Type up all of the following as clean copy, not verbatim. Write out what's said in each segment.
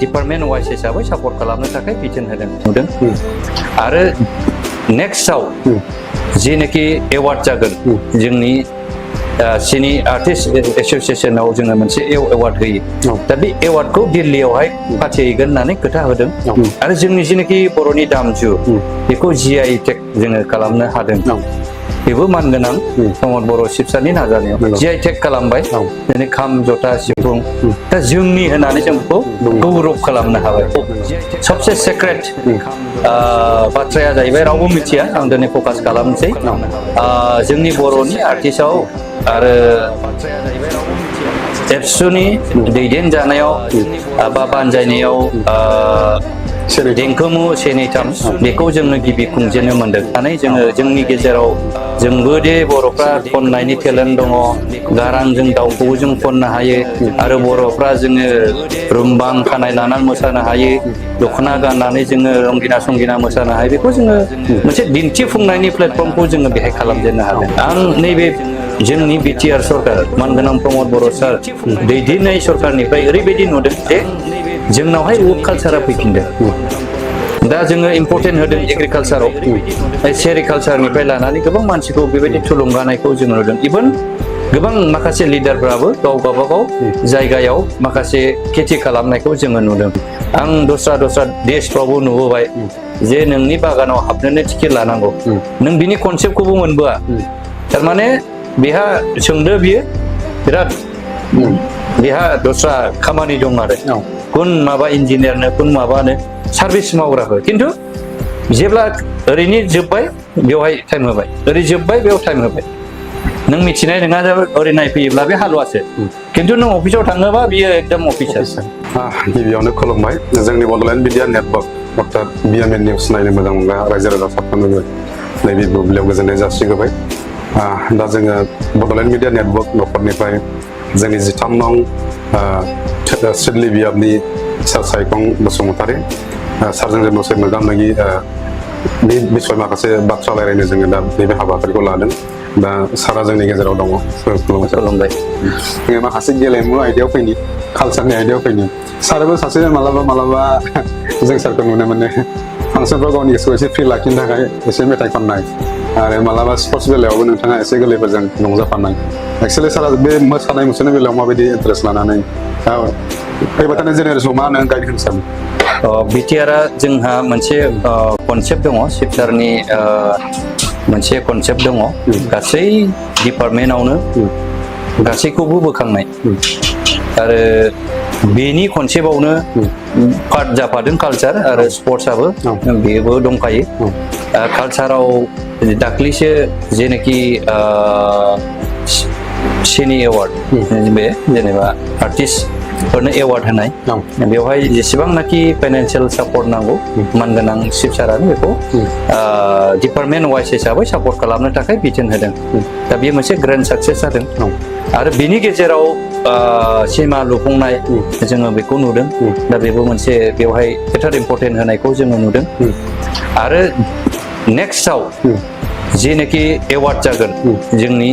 Department wise हिसाबै support खालामनो थाखाय बिथोन होदों नुदों आरो नेक्स्टआव जेनाखि एवार्ड जागोन जोंनि सिनि आर्टिस्ट एसोसिएशनाव जोङो मोनसे एवार्ड होयो दा बे एवार्डखौ दिल्लीयावहाय फाथिहैगोन होननानै खोथा होदों आरो जोंनि जेनाखि बर'नि दामजु बेखौ GI टेग जोङो खालामनो हादों बेबो मानगोनां प्रमद बर' शिबसारनि नाजानायाव GI टेग खालामबाय जेरै खाम जथा सिफुं दा जोंनि होननानै जों बेखौ गौरब खालामनो हाबाय सबसे सेक्रेट बाथ्राया जाहैबाय रावबो मिथिया आं दिनै फकास खालामनोसै जोंनि बर'नि आर्टिस्टआव आरो एबसुनि दैदेनजानायाव बा बानजायनायाव देंखोमु सेनैथाम बेखौ जोङो गिबि खुंजेननो मोन्दों माने जोंनि गेजेराव जोंबो दे बर'फ्रा खननायनि टेलेन्ट दङ गारांजों दाउखौबो जों खननो हायो आरो बर'फ्रा जोङो रुमबां खानाय लानानै मोसानो हायो दख'ना गाननानै जोङो रंगिना संगिना मोसानो हायो बेखौ जोङो मोनसे दिन्थिफुंनायनि प्लेटफर्मखौ जोङो बेहाय खालामजेननो हादों आं नैबे जोंनि बिटिआर सरकार मानगोनां प्रमद बर' सार दैदेननाय सरकारनिफ्राय ओरैबायदि नुदों जे जोंनावहाय वर्क कालचारा फैफिनदों दा जोङो इम्पर्टेन्ट होदों एग्रिकालसाराव सेरिकालसारनिफ्राय लानानै गोबां मानसिखौ बेबायदि थुलुंगानायखौ जों नुदों इभेन गोबां माखासे लिडारफ्राबो गावबागाव जायगायाव माखासे खेथि खालामनायखौ जोङो नुदों आं दस्रा देशफ्रावबो नुबोबाय जे नोंनि बागानाव हाबनोनो टिकेट लानांगौ नों बिनि कनसेप्टखौबो मोनबोआ थारमाने बेहा सोंदो बियो बिराद बेहा दस्रा खामानि दं आरो कुन माबा इन्जिनियारनो कुन माबानो सार्भिस मावग्राफोर खिन्थु जेब्ला ओरैनो जोब्बाय बेवहाय टाइम होबाय ओरै जोब्बाय बेयाव टाइम होबाय नों मिथिनाय नङा ओरै नायफैयोब्ला बे हालुवासो खिन्थु नों अफिसाव थाङोबा बियो एकदम अफिसार गिबियावनो खुलुमबाय जोंनि बड'लेण्ड मिडिया नेटवर्क अर्थात BMN निउस नायनो मोजां मोनग्रा रायजो राजा साफ्रोमनोबो नैबे बुब्लियाव गोजोननाय जासिहोबाय दा जोङो बड'लेण्ड मिडिया नेटवर्क न'खरनिफ्राय जोंनि 13 नं सिडली बियाबनि सार सायखं बसुमतारी सारजों जों दसे मोगा मोगि बे बिसय माखासे बाथ्रा रायलायनो जोङो दा नैबे हाबाफारिखौ लादों दा सारा जोंनि गेजेराव दङ खुलुमबाय जोङो माखासे गेलेमु आयदायाव फैनि कालसारनि आयदायाव फैनि साराबो सासे मालाबा जों सारखौ नुनो मोनो फांसनफ्राव गावनि गोसोखौ एसे फ्रि लाखिनो थाखाय एसे मेथाइ खननाय आरो मालाबा स्पर्ट्स बेलायावबो नोंथाङा एसे गोरलैफोरजों रंजाफानाय एक्सुवेलि सारा बे मोसानाय मुसुरनाय बेलायाव माबायदि इन्टारेस्ट लानानै फैबाय थानाय जेनेरेसनाव मा होनो गाइड होनो सानो बिटिआरआ जोंहा मोनसे कनसेप्ट दङ शिबसारनि मोनसे कनसेप्ट दङ गासै डिपार्टमेन्टआवनो गासैखौबो बोखांनाय आरो बेनि कनसेप्टआवनो पार्ट जाफादों कालचार आरो स्पर्ट्सआबो बेबो दंखायो कालचाराव दाख्लैसो जेनाखि सिनि एवार्ड बे जेनेबा आर्टिस्टफोरनो एवार्ड होनाय बेवहाय जेसेबांनाखि फाइनान्सियेल सापर्ट नांगौ मानगोनां शिबसारानो बेखौ डिपार्टमेन्ट वाइज हिसाबै सापर्ट खालामनो थाखाय बिथोन होदों दा बेयो मोनसे ग्रेन्ड साक्सेस जादों आरो बेनि गेजेराव सिमा लुफुंनाय जोङो बेखौ नुदों दा बेबो मोनसे बेवहाय गोथार इम्पर्टेन्ट होनायखौ जोङो नुदों आरो नेक्स्टआव जेनाखि एवार्ड जागोन जोंनि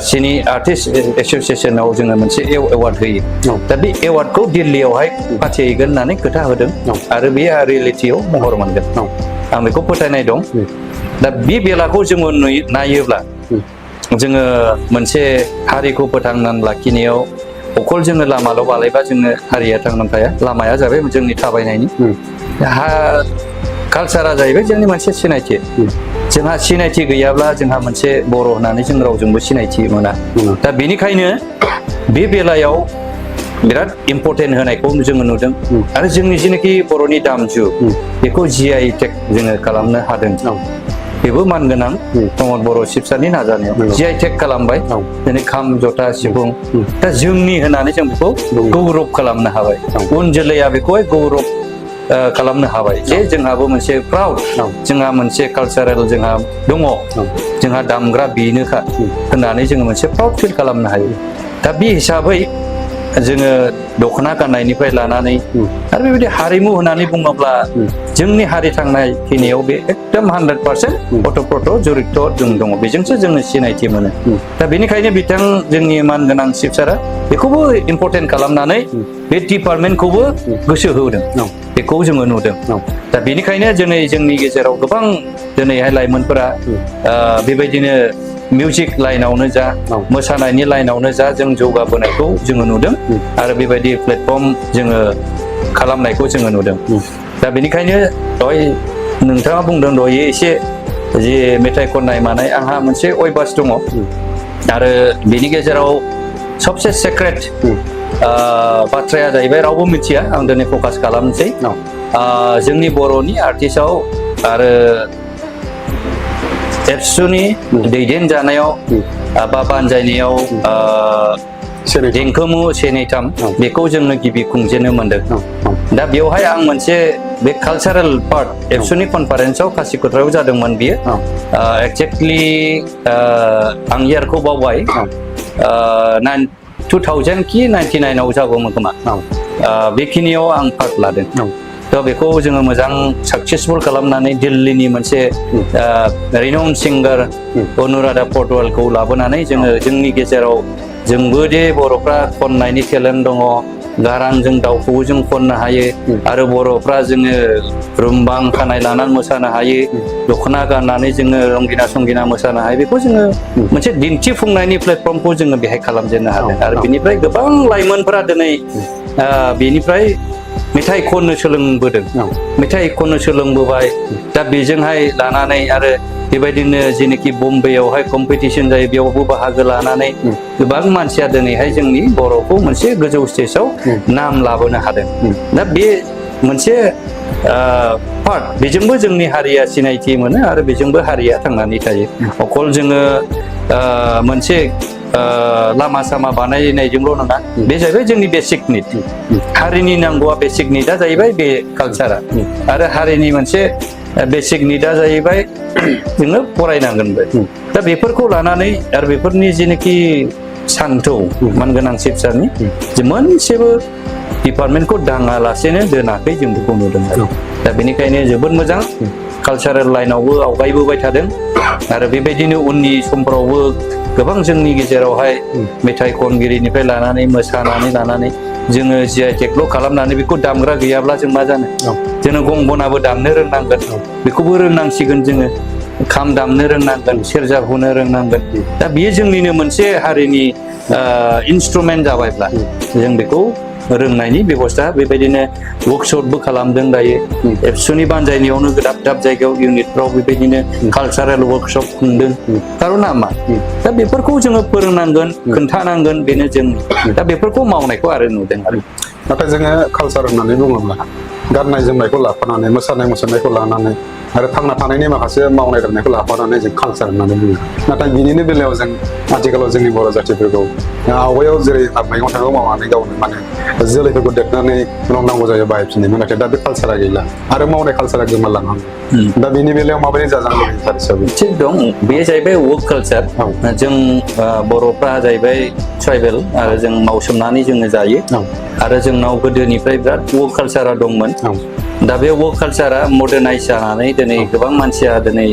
सिनि आर्टिस्ट एसोसिएशनाव जोङो मोनसे एवार्ड होयो दा बे एवार्डखौ दिल्लीयावहाय फाथिहैगोन होननानै खोथा होदों आरो बे रियेलिटियाव महर मोनगोन आं बेखौ फोथायनाय दं दा बे बेलाखौ जोङो नायोब्ला जोङो मोनसे हारिखौ फोथांनानै लाखिनायाव अखल जोङो लामाल' बालायबा जोङो हारिया थांनानै थाया लामाया जाबाय जोंनि थाबायनायनि कालचारा जाहैबाय जोंनि मोनसे सिनायथि जोंहा सिनायथि गैयाब्ला जोंहा मोनसे बर' होननानै जों रावजोंबो सिनायथि मोना दा बेनिखायनो बे बेलायाव बिराद इम्पर्टेन्ट होनायखौ जोङो नुदों आरो जोंनि जेनाखि बर'नि दामजु बेखौ GI टेग जोङो खालामनो हादों बेबो मानगोनां प्रमद बर' शिबसारनि नाजानायाव GI टेग खालामबाय जेरै खाम जथा सिफुं दा जोंनि होननानै जों बेखौ गौरब खालामनो हाबाय उन जोलैया बेखौहाय गौरब खालामनो हाबाय जे जोंहाबो मोनसे प्राउड जोंहा मोनसे कालचारेल जोंहा दङ जोंहा दामग्रा बेनोखा होननानै जोङो मोनसे प्राउड फिल खालामनो हायो दा बे हिसाबै जोङो दख'ना गाननायनिफ्राय लानानै आरो बेबायदि हारिमु होननानै बुङोब्ला जोंनि हारि थांनाय फैनायाव बे एकदम 100% अतप्रोत जरित जों दङ बेजोंसो जोङो सिनायथि मोनो दा बेनिखायनो बिथां जोंनि मानगोनां चिफ सारा बेखौबो इम्पर्टेन्ट खालामनानै बे डिपार्टमेन्टखौबो गोसो होदों बेखौ जोङो नुदों दा बेनिखायनो दिनै जोंनि गेजेराव गोबां दिनैहाय लाइमोनफोरा बेबायदिनो मिउजिक लाइनावनो जा मोसानायनि लाइनावनो जा जों जौगाबोनायखौ जोङो नुदों आरो बेबायदि प्लेटफर्म जोङो खालामनायखौ जोङो नुदों दा बेनिखायनो दहाय नोंथाङा बुंदों दहाय एसे जे मेथाइ खननाय मानाय आंहा मोनसे अयभास दङ आरो बेनि गेजेराव सबसे सेक्रेट बाथ्राया जाहैबाय रावबो मिथिया आं दिनै फकास खालामनोसै जोंनि बर'नि आर्टिस्टआव आरो एबसुनि दैदेनजानायाव बा बानजायनायाव देंखोमु सेनैथाम बेखौ जोङो गिबि खुंजेननो मोनदों दा बेवहाय आं मोनसे बे कालचारेल पार्ट एबसुनि कनफारेन्सआव कासिकत्रायाव जादोंमोन बियो एक्जेक्टलि आं इयारखौ बावबाय 2000 कि 99 जागौमोन खोमा बेखिनियाव आं पार्ट लादों थ' बेखौ जोङो मोजां साक्सेसफुल खालामनानै दिल्लीनि मोनसे रिनाउन्ड सिंगार अनुराधा पौडवालखौ लाबोनानै जोङो जोंनि गेजेराव जोंबो दे बर'फ्रा खननायनि टेलेन्ट दङ गारांजों दाउखौबो जों खननो हायो आरो बर'फ्रा जोङो रुमबां खानाय लानानै मोसानो हायो दख'ना गाननानै जोङो रंगिना संगिना मोसानो हायो बेखौ जोङो मोनसे दिन्थिफुंनायनि प्लेटफर्मखौ जोङो बेहाय खालामजेननो हादों आरो बेनिफ्राय गोबां लाइमोनफोरा दिनै बेनिफ्राय मेथाइ खननो सोलोंबोदों मेथाइ खननो सोलोंबोबाय दा बेजोंहाय लानानै आरो बेबायदिनो जेनोखि बम्बेयावहाय कम्पिटिसन जायो बेयावबो बाहागो लानानै गोबां मानसिया दिनैहाय जोंनि बर'खौ मोनसे गोजौ स्टेजाव नाम लाबोनो हादों दा बे मोनसे पार्ट बेजोंबो जोंनि हारिया सिनायथि मोनो आरो बेजोंबो हारिया थांनानै थायो अकल जोङो मोनसे लामा सामा बानायनायजोंल' नङा बे जाहैबाय जोंनि बेसिक निड हारिनि नांगौआ बेसिक निडा जाहैबाय बे कालचारा आरो हारिनि मोनसे बेसिक निडा जाहैबाय जोङो फरायनांगोनबो दा बेफोरखौ लानानै आरो बेफोरनि जेनोखि सान्थौ मानगोनां चिफ सारनि जे मोनसेबो डिपार्टमेन्टखौ दाङालासेनो दोनाखै जों बेखौ नुदों दा बेनिखायनो जोबोद मोजां कालचारेल लाइनावबो आवगायबोबाय थादों आरो बेबायदिनो उननि समफोरावबो गोबां जोंनि गेजेरावहाय मेथाइ खनगिरिनिफ्राय लानानै मोसानानै लानानै जोङो GI टेगल' खालामनानै बेखौ दामग्रा गैयाब्ला जों मा जानो जोङो गंगनाबो दामनो रोंनांगोन बेखौबो रोंनांसिगोन जोङो खाम दामनो रोंनांगोन सेरजा हुनो रोंनांगोन दा बेयो जोंनिनो मोनसे हारिनि इन्सट्रुमेन्ट जाबायब्ला जों बेखौ रोंनायनि बेबस्था बेबायदिनो वर्कशपबो खालामदों दायो एबसुनि बानजायनायावनो दाब दाब जायगायाव इउनिटफ्राव बेबायदिनो कालचारेल वर्कशप खुंदों कारना मा दा बेफोरखौ जोङो फोरोंनांगोन खोन्थानांगोन बेनो जों दा बेफोरखौ मावनायखौ आरो नुदों आरो नाथाय जोङो कालचार होननानै बुङोब्ला गाननाय जोमनायखौ लाफानानै मोसानाय मुसुरनायखौ लानानै आरो थांना थानायनि माखासे मावनाय दांनायखौ लाफानानै जों कालचार होननानै बुङो नाथाय बिनिनो बेलायाव जों आथिखालाव जोंनि बर' जाथिफोरखौ आवगायाव जेरै मैगं थाइगं मावनानै गावनो माने जोलैफोरखौ देरनानै उनाव नांगौ जायो बाहायफिनोमोन नाथाय दा बे कालचारा गैला आरो मावनाय कालचारा गोमालांहांबाय दा बेनि बेलायाव माबोरै जाजानो लुबैयो हिसाबै थिग दं बे जाहैबाय वर्क कालचार जों बर'फ्रा जाहैबाय ट्राइबेल आरो जों मावसोमनानै जोङो जायो आरो जोंनाव गोदोनिफ्राय बिराद वर्क कालचारा दंमोन दा बे वर्क कालचारा मडार्नाइज जानानै दिनै गोबां मानसिया दिनै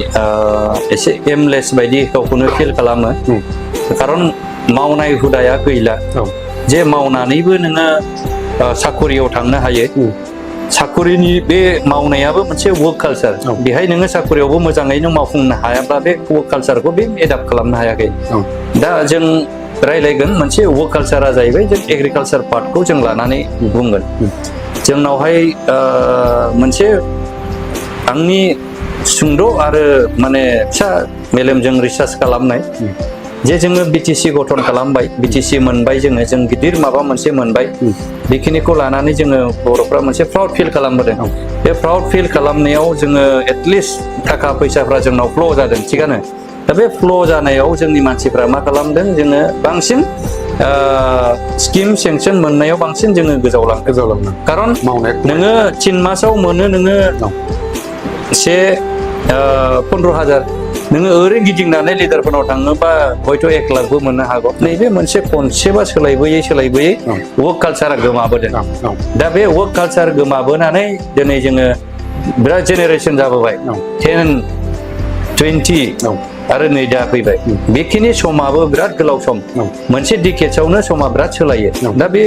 एसे एमलेस बायदि गावखौनो फिल खालामो खारन मावनाय हुदाया गैला जे मावनानैबो नोङो साखरियाव थांनो हायो साखरिनि बे मावनायाबो मोनसे वर्क कालचार बेहाय नोङो साखरियावबो मोजाङैनो मावफुंनो हायाब्ला बे वर्क कालचारखौ बे एडाप्ट खालामनो हायाखै दा जों रायलायगोन मोनसे वर्क कालचारा जाहैबाय जों एग्रिकालचार पार्टखौ जों लानानै बुंगोन जोंनावहाय मोनसे आंनि सुंद' आरो माने फिसा मेलेमजों रिसार्च खालामनाय जे जोङो BTC गठन खालामबाय BTC मोनबाय जों गिदिर माबा मोनसे मोनबाय बेखिनिखौ लानानै जोङो बर'फ्रा मोनसे प्राउड फिल खालामबोदों बे प्राउड फिल खालामनायाव जोङो एटलिस्ट थाखा फैसाफ्रा जोंनाव फ्ल' जादों थिगानो दा बे फ्ल' जानायाव जोंनि मानसिफ्रा मा खालामदों जोङो बांसिन स्किम सेंसन मोननायाव बांसिन जोङो गोजावलांदों खारन नोङो 3 मासाव मोनो नोङो 15,000 नोङो ओरैनो गिदिंनानै लिडारफोरनाव थाङोबा हयथ' 1 लाखबो मोननो हागौ नैबे मोनसे कनसेप्टआ सोलायबोयै वर्क कालचारा गोमाबोदों दा बे वर्क कालचार गोमाबोनानै दिनै जोङो बिराद जेनेरेसन जाबोबाय 10 20 आरो नै दा फैबाय बेखिनि समाबो बिराद गोलाव सम मोनसे डिकेड्सआवनो समा बिराद सोलायो दा बे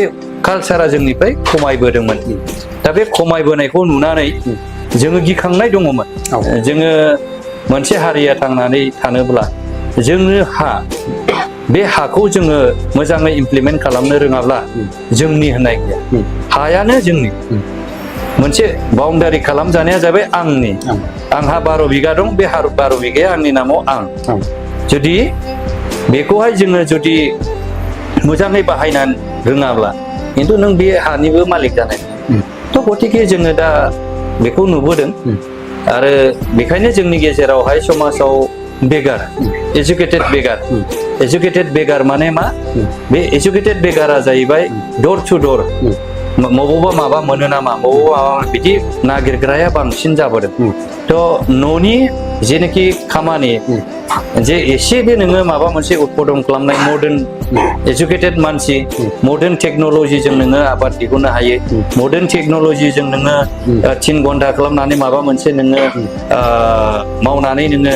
कालचारा जोंनिफ्राय खमायबोदोंमोन दा बे खमायबोनायखौ नुनानै जोङो गिखांनाय दङमोन जोङो मोनसे हारिया थांनानै थानोब्ला जोंनो बे हाखौ जोङो मोजाङै इमप्लिमेन्ट खालामनो रोङाब्ला जोंनि होननाय गैया हायानो जोंनि मोनसे बाउन्डारि खालामजानाया जाबाय आंहा 12 बिगा दं बे 12 बिगाया आंनि नामाव आं जुदि बेखौहाय जोङो जुदि मोजाङै बाहायनानै रोङाब्ला खिन्थु नों बे हानिबो मालिक जानाय थ' गतिके जोङो दा बेखौ नुबोदों आरो बेखायनो जोंनि गेजेरावहाय समाजाव बेगार एजुकेटेड बेगार माने मा बे एजुकेटेड बेगारा जाहैबाय डोर टु डोर बबावबा माबा मोनो नामा बबावबा बिदि नागिरग्राया बांसिन जाबोदों थ' न'नि जेनाखि खामानि जे एसे बे नोङो माबा मोनसे उत्पादन खालामनाय मडार्न एजुकेटेड मानसि मडार्न टेक्न'लजिजों नोङो आबाद दिहुननो हायो मडार्न टेक्न'लजिजों नोङो 3 घन्टा खालामनानै माबा मोनसे नोङो मावनानै नोङो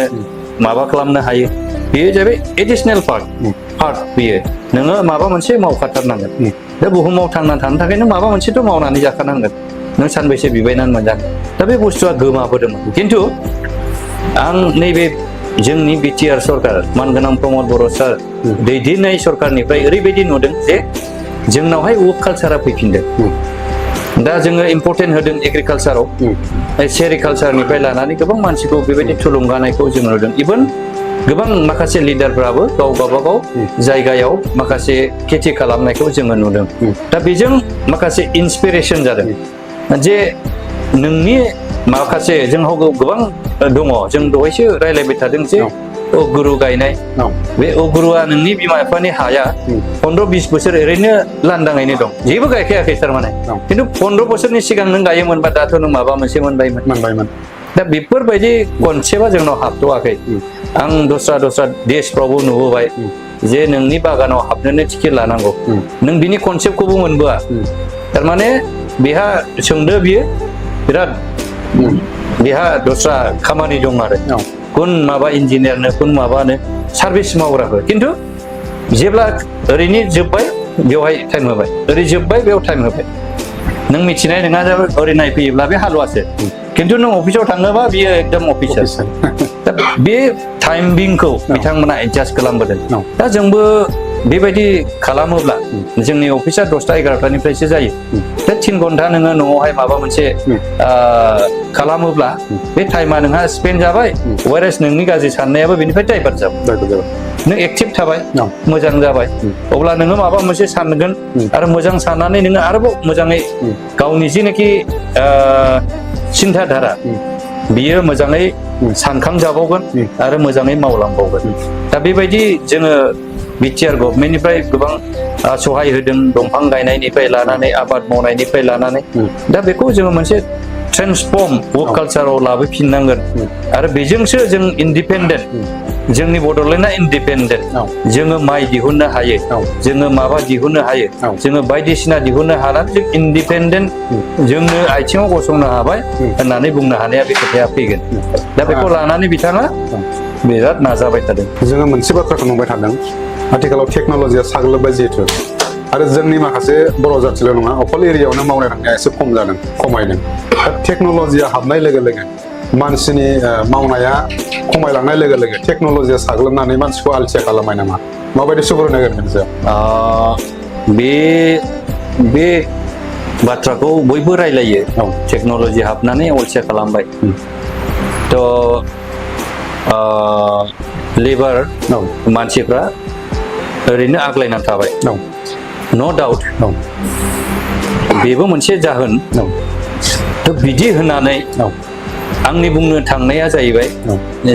माबा खालामनो हायो बेयो जाबाय एडिशनेल पार्ट बेयो नोङो माबा मोनसे मावखाथारनांगोन दा बुहुमाव थांना थानो थाखाय नों माबा मोनसेथ' मावनानै जाखानांगोन नों सानबैसे बिबायनानै मोनजागोन दा बे बुस्थुआ गोमाबोदोंमोन खिन्थु आं नैबे जोंनि बिटिआर सरकार मानगोनां प्रमद बर' सार दैदेननाय सरकारनिफ्राय ओरैबायदि नुदों जे जोंनावहाय वर्क कालचारा फैफिनदों दा जोङो इम्पर्टेन्ट होदों एग्रिकालचाराव सेरिकालचारनिफ्राय लानानै गोबां मानसिखौ बेबायदि थुलुंगानायखौ जों नुदों इभेन गोबां माखासे लिडारफ्राबो गावबागाव जायगायाव माखासे खेथि खालामनायखौ जोङो नुदों दा बेजों माखासे इन्सपिरेसन जादों जे नोंनि माखासे जोंनाव गोबां दङ जों दहायसो रायलायबाय थादों जे अगुरु गायनाय बे अगुरुआ नोंनि बिमा बिफानि हाया 15-20 बोसोर ओरैनो लांदाङैनो दं जेबो गायखायाखै थारमाने खिन्थु 15 बोसोरनि सिगां नों गायोमोनबा दाथ' नों माबा मोनसे मोनबायमोन दा बेफोरबायदि कनसेप्टआ जोंनाव हाबथ'वाखै आं दस्रा देशफ्रावबो नुबोबाय जे नोंनि बागानाव हाबनोनो टिकेट लानांगौ नों बिनि कनसेप्टखौबो मोनबोआ थारमाने बेहा सोंदो बियो बिराद बेहा दस्रा खामानि दं आरो कुन माबा इन्जिनियारनो कुन माबानो सार्भिस मावग्राफोर खिन्थु जेब्ला ओरैनो जोब्बाय बेवहाय टाइम होबाय ओरै जोब्बाय बेयाव टाइम होबाय नों मिथिनाय नङा जाबाय ओरै नायफैयोब्ला बे हालुवासो खिन्थु नों अफिसाव थाङोबा बियो एकदम अफिसार दा बे टाइमिंखौ बिथांमोना एडजास्ट खालामबोदों दा जोंबो बेबायदि खालामोब्ला जोंनि अफिसा 10टा 11टानिफ्रायसो जायो दा 3 घन्टा नोङो न'आवहाय माबा मोनसे खालामोब्ला बे टाइमा नोंहा स्पेन्ड जाबाय वायरास नोंनि गाज्रि साननायाबो बेनिफ्राय डाइभार्ट जाबाय नों एक्टिभ थाबाय मोजां जाबाय अब्ला नोङो माबा मोनसे सानगोन आरो मोजां साननानै नोङो आरोबाव मोजाङै गावनि जेनाखि सिन्थाधारा बियो मोजाङै सानखांजाबावगोन आरो मोजाङै मावलांबावगोन दा बेबायदि जोङो बिटिआर गभर्नमेन्टनिफ्राय गोबां सहाय होदों दंफां गायनायनिफ्राय लानानै आबाद मावनायनिफ्राय लानानै दा बेखौ जोङो मोनसे ट्रेन्सफर्म वर्क कालचाराव लाबोफिननांगोन आरो बेजोंसो जों इन्डिपेन्डेन्ट जोंनि बड'लेण्डआ इन्डिपेन्डेन्ट जोङो माइ दिहुननो हायो जोङो माबा दिहुननो हायो जोङो बायदिसिना दिहुननो हानानै जों इन्डिपेन्डेन्ट जोंनो आथिङाव गसंनो हाबाय होननानै बुंनो हानाया बे खोथाया फैगोन दा बेखौ लानानै बिथाङा बिराद नाजाबाय थादों जोङो मोनसे बाथ्राखौ नुबाय थादों आथिखालाव टेक्न'लजिया साग्लोबबाय जिहेतु आरो जोंनि माखासे बर' जाथिल' नङा अकल एरियायावनो मावनाय दांनाया एसे खमायदों दा टेक्न'लजिया हाबनाय लोगो लोगो मानसिनि मावनाया खमायलांनाय लोगो लोगो टेक्न'लजिया साग्लोबनानै मानसिखौ अलसिया खालामबाय नामा माबायदि सुबुरुन होगोन बेनि सायाव बे बाथ्राखौ बयबो रायलायो टेक्न'लजि हाबनानै अलसिया खालामबाय थ' लेबार मानसिफ्रा ओरैनो आग्लायनानै थाबाय नो डाउट बेबो मोनसे जाहोन थ' बिदि होननानै आंनि बुंनो थांनाया जाहैबाय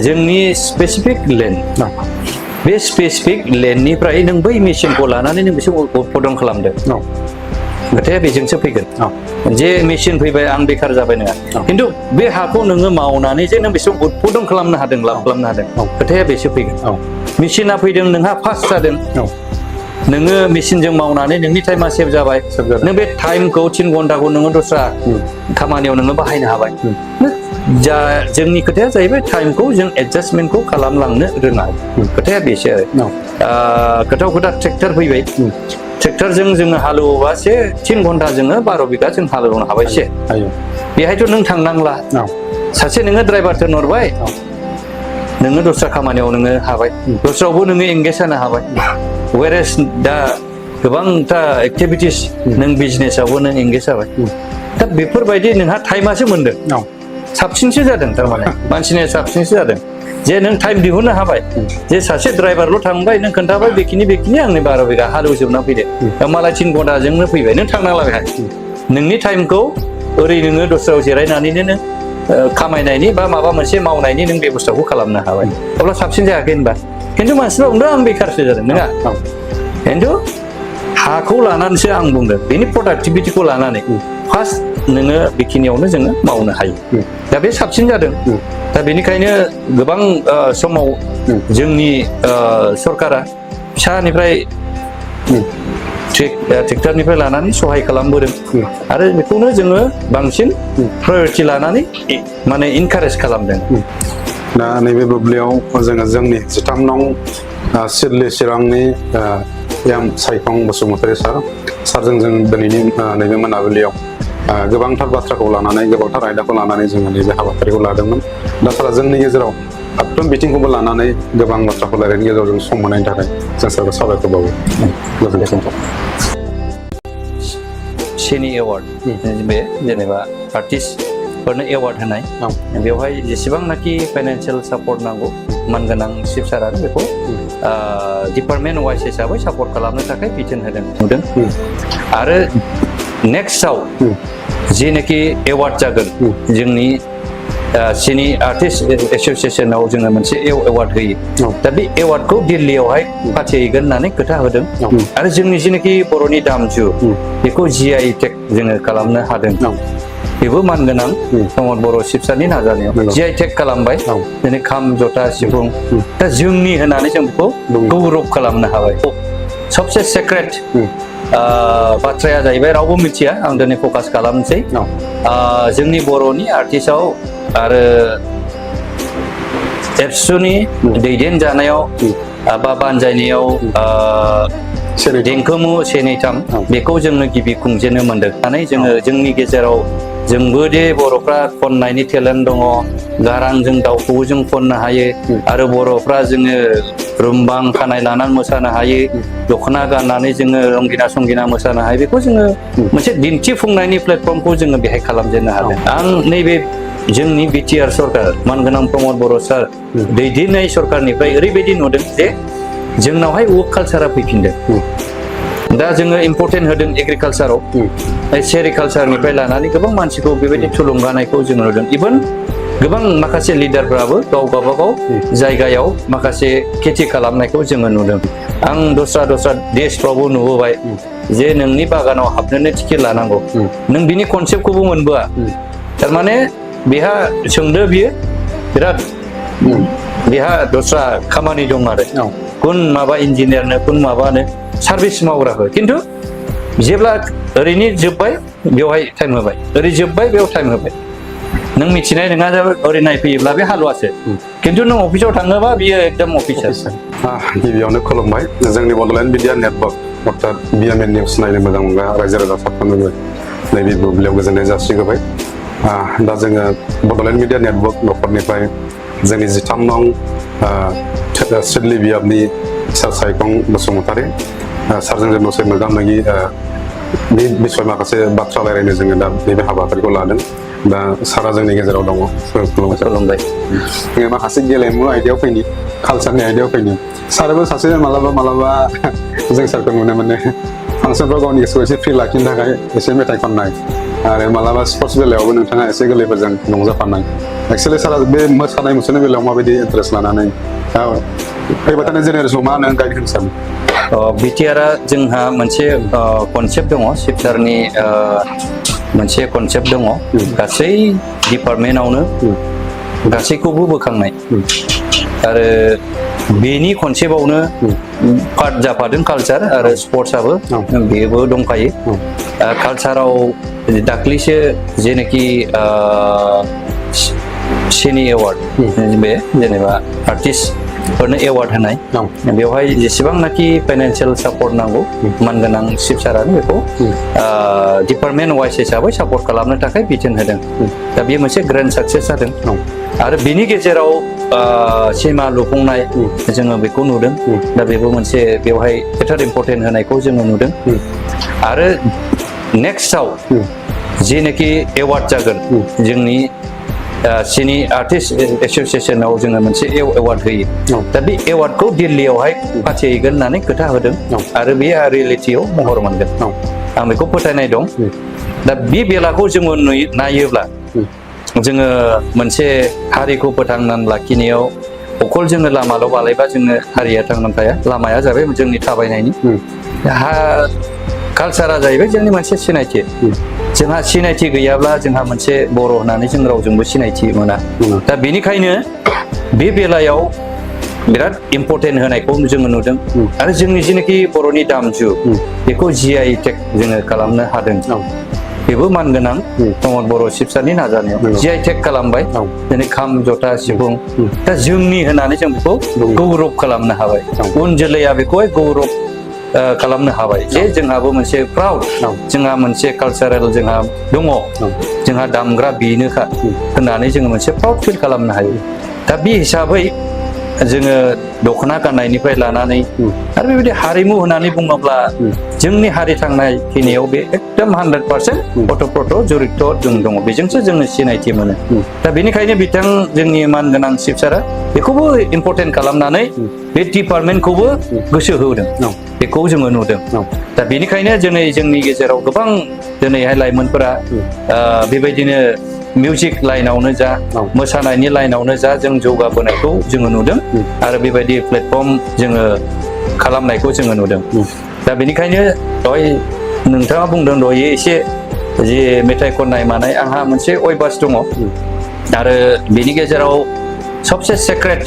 जोंनि स्पेसिफिक लेन्ड बे स्पेसिफिक लेन्डनिफ्राय नों बै मेसिनखौ लानानै नों बिसोर उत्पादन खालामदों खोथाया बेजोंसो फैगोन जे मेसिन फैबाय आं बेखार जाबाय नङा खिन्थु बे हाखौ नोङो मावनानै जे नों बेसेबां उदबोधन खालामनो हादों लाब खालामनो हादों खोथाया बेसो फैगोन मेसिना फैदों नोंहा फास्ट जादों नोङो मेसिनजों मावनानै नोंनि टाइमा सेभ जाबाय नों बे टाइमखौ 3 घन्टाखौ नोङो दस्रा खामानियाव नोङो बाहायनो हाबाय जा जोंनि खोथाया जाहैबाय टाइमखौ जों एडजास्टमेन्टखौ खालामलांनो रोङा खोथाया बेसो आरो खोथा ट्रेक्टर फैबाय ट्रेक्टरजों जोङो हालेवोबासे 3 घन्टा जोङो 12 बिघा जों हालेवनो हाबायसे बेहायथ' नों थांनांला सासे नोङो ड्राइभार थिनहरबाय नोङो दस्रा खामानियाव नोङो हाबाय दस्रायावबो नोङो एंगेज जानो हाबाय वेरेस दा गोबांथा एक्टिभिटिस नों बिजनेसावबो नों एंगेज जाबाय दा बेफोरबायदि नोंहा टाइमासो मोनदों साबसिनसो जादों थारमाने मानसिनि साबसिनसो जादों जे नों टाइम दिहुननो हाबाय जे सासे ड्राइभारल' थांबाय नों खोन्थाबाय बेखिनि आंनि 12 बिघा हालेवजोबना फैदो दा मालाय 3 घन्टाजोंनो फैबाय नों थांनांला बेहाय नोंनि टाइमखौ ओरै नोङो दस्रायाव जिरायनानैनो नों खामायनायनि बा माबा मोनसे मावनायनि नों बेबस्थाखौ खालामनो हाबाय अब्ला साबसिन जायाखै होनबा खिन्थु मानसिफ्रा बुंदों आं बेखारसो जादों नङा खिन्थु हाखौ लानानैसो आं बुंदों बेनि प्रडाक्टिभिटिखौ लानानै फार्स्ट नोङो बेखिनियावनो जोङो मावनो हायो दा बे साबसिन जादों दा बेनिखायनो गोबां समाव जोंनि सरकारा फिसानिफ्राय ट्रेक्टरनिफ्राय लानानै सहाय खालामबोदों आरो बेखौनो जोङो बांसिन प्रायरिटि लानानै माने इनकारेज खालामदों दा नैबे बुब्लियाव जोङो जोंनि 13 नं सिडली चिरांनि एम सायखं बसुमतारी सारजों जों दिनैनि नैबे मोनाबिलियाव गोबांथार बाथ्राखौ लानानै गोबांथार आयदाखौ लानानै जोङो नैबे हाबाफारिखौ लादोंमोन दा सारा जोंनि गेजेराव फारफ्रोम बिथिंखौबो लानानै गोबां बाथ्राखौ रायलायनायनि गेजेराव जों सम मोननायनि थाखाय जों सारखौ साबायखर बावो गोजोन्थों सेनि एवार्ड बे जेनेबा आर्टिस्टफोरनो एवार्ड होनाय बेवहाय जेसेबांनाखि फाइनान्सियेल सापर्ट नांगौ मानगोनां चिफ सारानो बेखौ डिपार्टमेन्ट वाइज हिसाबै सापर्ट खालामनो थाखाय बिथोन होदों नुदों आरो नेक्स्टआव जेनाखि एवार्ड जागोन जोंनि सिनि आर्टिस्ट एस'सिएसनाव जोङो मोनसे एवार्ड होयो दा बे एवार्डखौ दिल्लीयावहाय फाथिहैगोन होननानै खोथा होदों आरो जोंनि जेनाखि बर'नि दामजु बेखौ GI टेग जोङो खालामनो हादों बेबो मानगोनां प्रमद बर' शिबसारनि नाजानायाव GI टेग खालामबाय दिनै खाम जथा सिफुं दा जोंनि होननानै जों बेखौ गौरब खालामनो हाबाय सबसे सेक्रेट बाथ्राया जाहैबाय रावबो मिथिया आं दिनै फकास खालामनोसै जोंनि बर'नि आर्टिस्टआव आरो एबसुनि दैदेनजानायाव बा बानजायनायाव देंखोमु सेनैथाम बेखौ जोङो गिबि खुंजेननो मोनदों जोङो जोंनि गेजेराव जोंबो दे बर'फ्रा खननायनि टेलेन्ट दङ गारांजों दाउखौबो जों खननो हायो आरो बर'फ्रा जोङो रुमबां खानाय लानानै मोसानो हायो दख'ना गाननानै जोङो रंगिना संगिना मोसानो हायो बेखौ जोङो मोनसे दिन्थिफुंनायनि प्लेटफर्मखौ जोङो बेहाय खालामजेननो हादों आं नैबे जोंनि बिटिआर सरकार मानगोनां प्रमद बर' सार दैदेननाय सरकारनिफ्राय ओरैबायदि नुदों जे जोंनावहाय वर्क कालसारा फैफिनदों दा जोङो इम्पर्टेन्ट होदों एग्रिकालसाराव सेरिकालसारनिफ्राय लानानै गोबां मानसिखौ बेबायदि थुलुंगानायखौ जों नुदों इभेन गोबां माखासे लिडारफ्राबो गावबागाव जायगायाव माखासे खेथि खालामनायखौ जोङो नुदों आं दस्रा देशफ्रावबो नुबोबाय जे नोंनि बागानाव हाबनोनो टिकेट लानांगौ नों बिनि कनसेप्टखौबो मोनबोआ थारमाने बेहा सोंदो बियो बिराद बेहा दस्रा खामानि दं आरो कुन माबा इन्जिनियारनो कुन माबानो सार्भिस मावग्राखौ खिन्थु जेब्ला ओरैनो जोब्बाय बेवहाय टाइम होबाय ओरै जोब्बाय बेयाव टाइम होबाय नों मिथिनाय नङा ओरै नायफैयोब्ला बे हालुवासो खिन्थु नों अफिसाव थाङोबा बियो एकदम अफिसार गिबियावनो खुलुमबाय जोंनि बड'लेण्ड मिडिया नेटवर्क अर्थात BMN निउस नायनो मोजां मोनग्रा रायजो राजा साफ्रोमनोबो नैबे बुब्लियाव गोजोननाय जासिगोबाय दा जोङो बड'लेण्ड मिडिया नेटवर्क न'खरनिफ्राय जोंनि 13 नं सिडली बियाबनि सार सायखं बसुमतारी सारजों जों दसे मोगा मोगि बे बिसय माखासे बाथ्रा रायलायनो जोङो दा नैबे हाबाफारिखौ लादों दा सारा जोंनि गेजेराव दङ खुलुमबाय जोङो माखासे गेलेमु आयदायाव फैनि कालसारनि आयदायाव फैनि साराबो सासे मालाबा जों सारखौ नुनो मोनो फांसनफ्राव गावनि गोसोखौ एसे फ्रि लाखिनो थाखाय एसे मेथाइ खननाय आरो मालाबा स्पर्ट्स बेलायावबो नोंथाङा एसे गोरलैफोरजों रंजाफानाय एक्सुवेलि सारा बे मोसानाय मुसुरनाय बेलायाव माबायदि इन्टारेस्ट लानानै फैबाय थानाय जेनेरेसनाव मा होनो गाइड होनो सानो बिटिआरआ जोंहा मोनसे कनसेप्ट दङ शिबसारनि मोनसे कनसेप्ट दङ गासै डिपार्टमेन्टआवनो गासैखौबो बोखांनाय आरो बेनि कनसेप्टआवनो पार्ट जाफादों कालचार आरो स्पर्ट्सआबो बेबो दंखायो कालचाराव दाख्लैसो जेनाखि सिनि एवार्ड बे जेनेबा आर्टिस्टफोरनो एवार्ड होनाय बेवहाय जेसेबांनाखि फाइनान्सियेल सापर्ट नांगौ मानगोनां शिबसारानो बेखौ डिपार्टमेन्ट वाइज हिसाबै सापर्ट खालामनो थाखाय बिथोन होदों दा बेयो मोनसे ग्रेन्ड साक्सेस जादों आरो बेनि गेजेराव सिनेमा लुफुंनाय जोङो बेखौ नुदों दा बेबो मोनसे बेवहाय बेटार इम्पर्टेन्ट होनायखौ जोङो नुदों आरो नेक्स्टआव जेनाखि एवार्ड जागोन जोंनि सिनि आर्टिस्ट एस'सिएसनाव जोङो मोनसे एवार्ड होयो दा बे एवार्डखौ दिल्लीयावहाय फाथिहैगोन होननानै खोथा होदों आरो बे रियेलिटियाव महर मोनगोन आं बेखौ फोथायनाय दं दा बे बेलाखौ जोङो नायोब्ला जोङो मोनसे हारिखौ फोथांनानै लाखिनायाव अखल जोङो लामाल' बालायबा जोङो हारिया थांनानै थाया लामाया जाबाय जोंनि थाबायनायनि कालचारा जाहैबाय जोंनि मोनसे सिनायथि जोंहा सिनायथि गैयाब्ला जोंहा मोनसे बर' होननानै जों रावजोंबो सिनायथि मोना दा बेनिखायनो बे बेलायाव बिराद इम्पर्टेन्ट होनायखौ जोङो नुदों आरो जोंनि जेनाखि बर'नि दामजु बेखौ GI टेग जोङो खालामनो हादों बेबो मानगोनां प्रमद बर' शिबसारनि नाजानायाव GI टेग खालामबाय दिनै खाम जथा सिफुं दा जोंनि होननानै जों बेखौ गौरब खालामनो हाबाय उन जोलैया बेखौहाय गौरब खालामनो हाबाय जे जोंहाबो मोनसे प्राउड जोंहा मोनसे कालचारेल जोंहा दङ जोंहा दामग्रा बेनोखा होननानै जोङो मोनसे प्राउड फिल खालामनो हायो दा बे हिसाबै जोङो दख'ना गाननायनिफ्राय लानानै आरो बेबायदि हारिमु होननानै बुङोब्ला जोंनि हारि थांनाय फैनायाव बे एकदम 100% अतप्रोत जरित जों दङ बेजोंसो जोङो सिनायथि मोनो दा बेनिखायनो बिथां जोंनि मानगोनां शिबसारा बेखौबो इम्पर्टेन्ट खालामनानै बे डिपार्टमेन्टखौबो गोसो होदों बेखौ जोङो नुदों दा बेनिखायनो दिनै जोंनि गेजेराव गोबां दिनैहाय लाइमोनफोरा बेबायदिनो मिउजिक लाइनावनो जा मोसानायनि लाइनावनो जा जों जौगाबोनायखौ जोङो नुदों आरो बेबायदि प्लेटफर्म जोङो खालामनायखौ जोङो नुदों दा बेनिखायनो दहाय नोंथाङा बुंदों दहाय एसे जे मेथाइ खननाय मानाय आंहा मोनसे अयभास दङ आरो बेनि गेजेराव सबसे सेक्रेट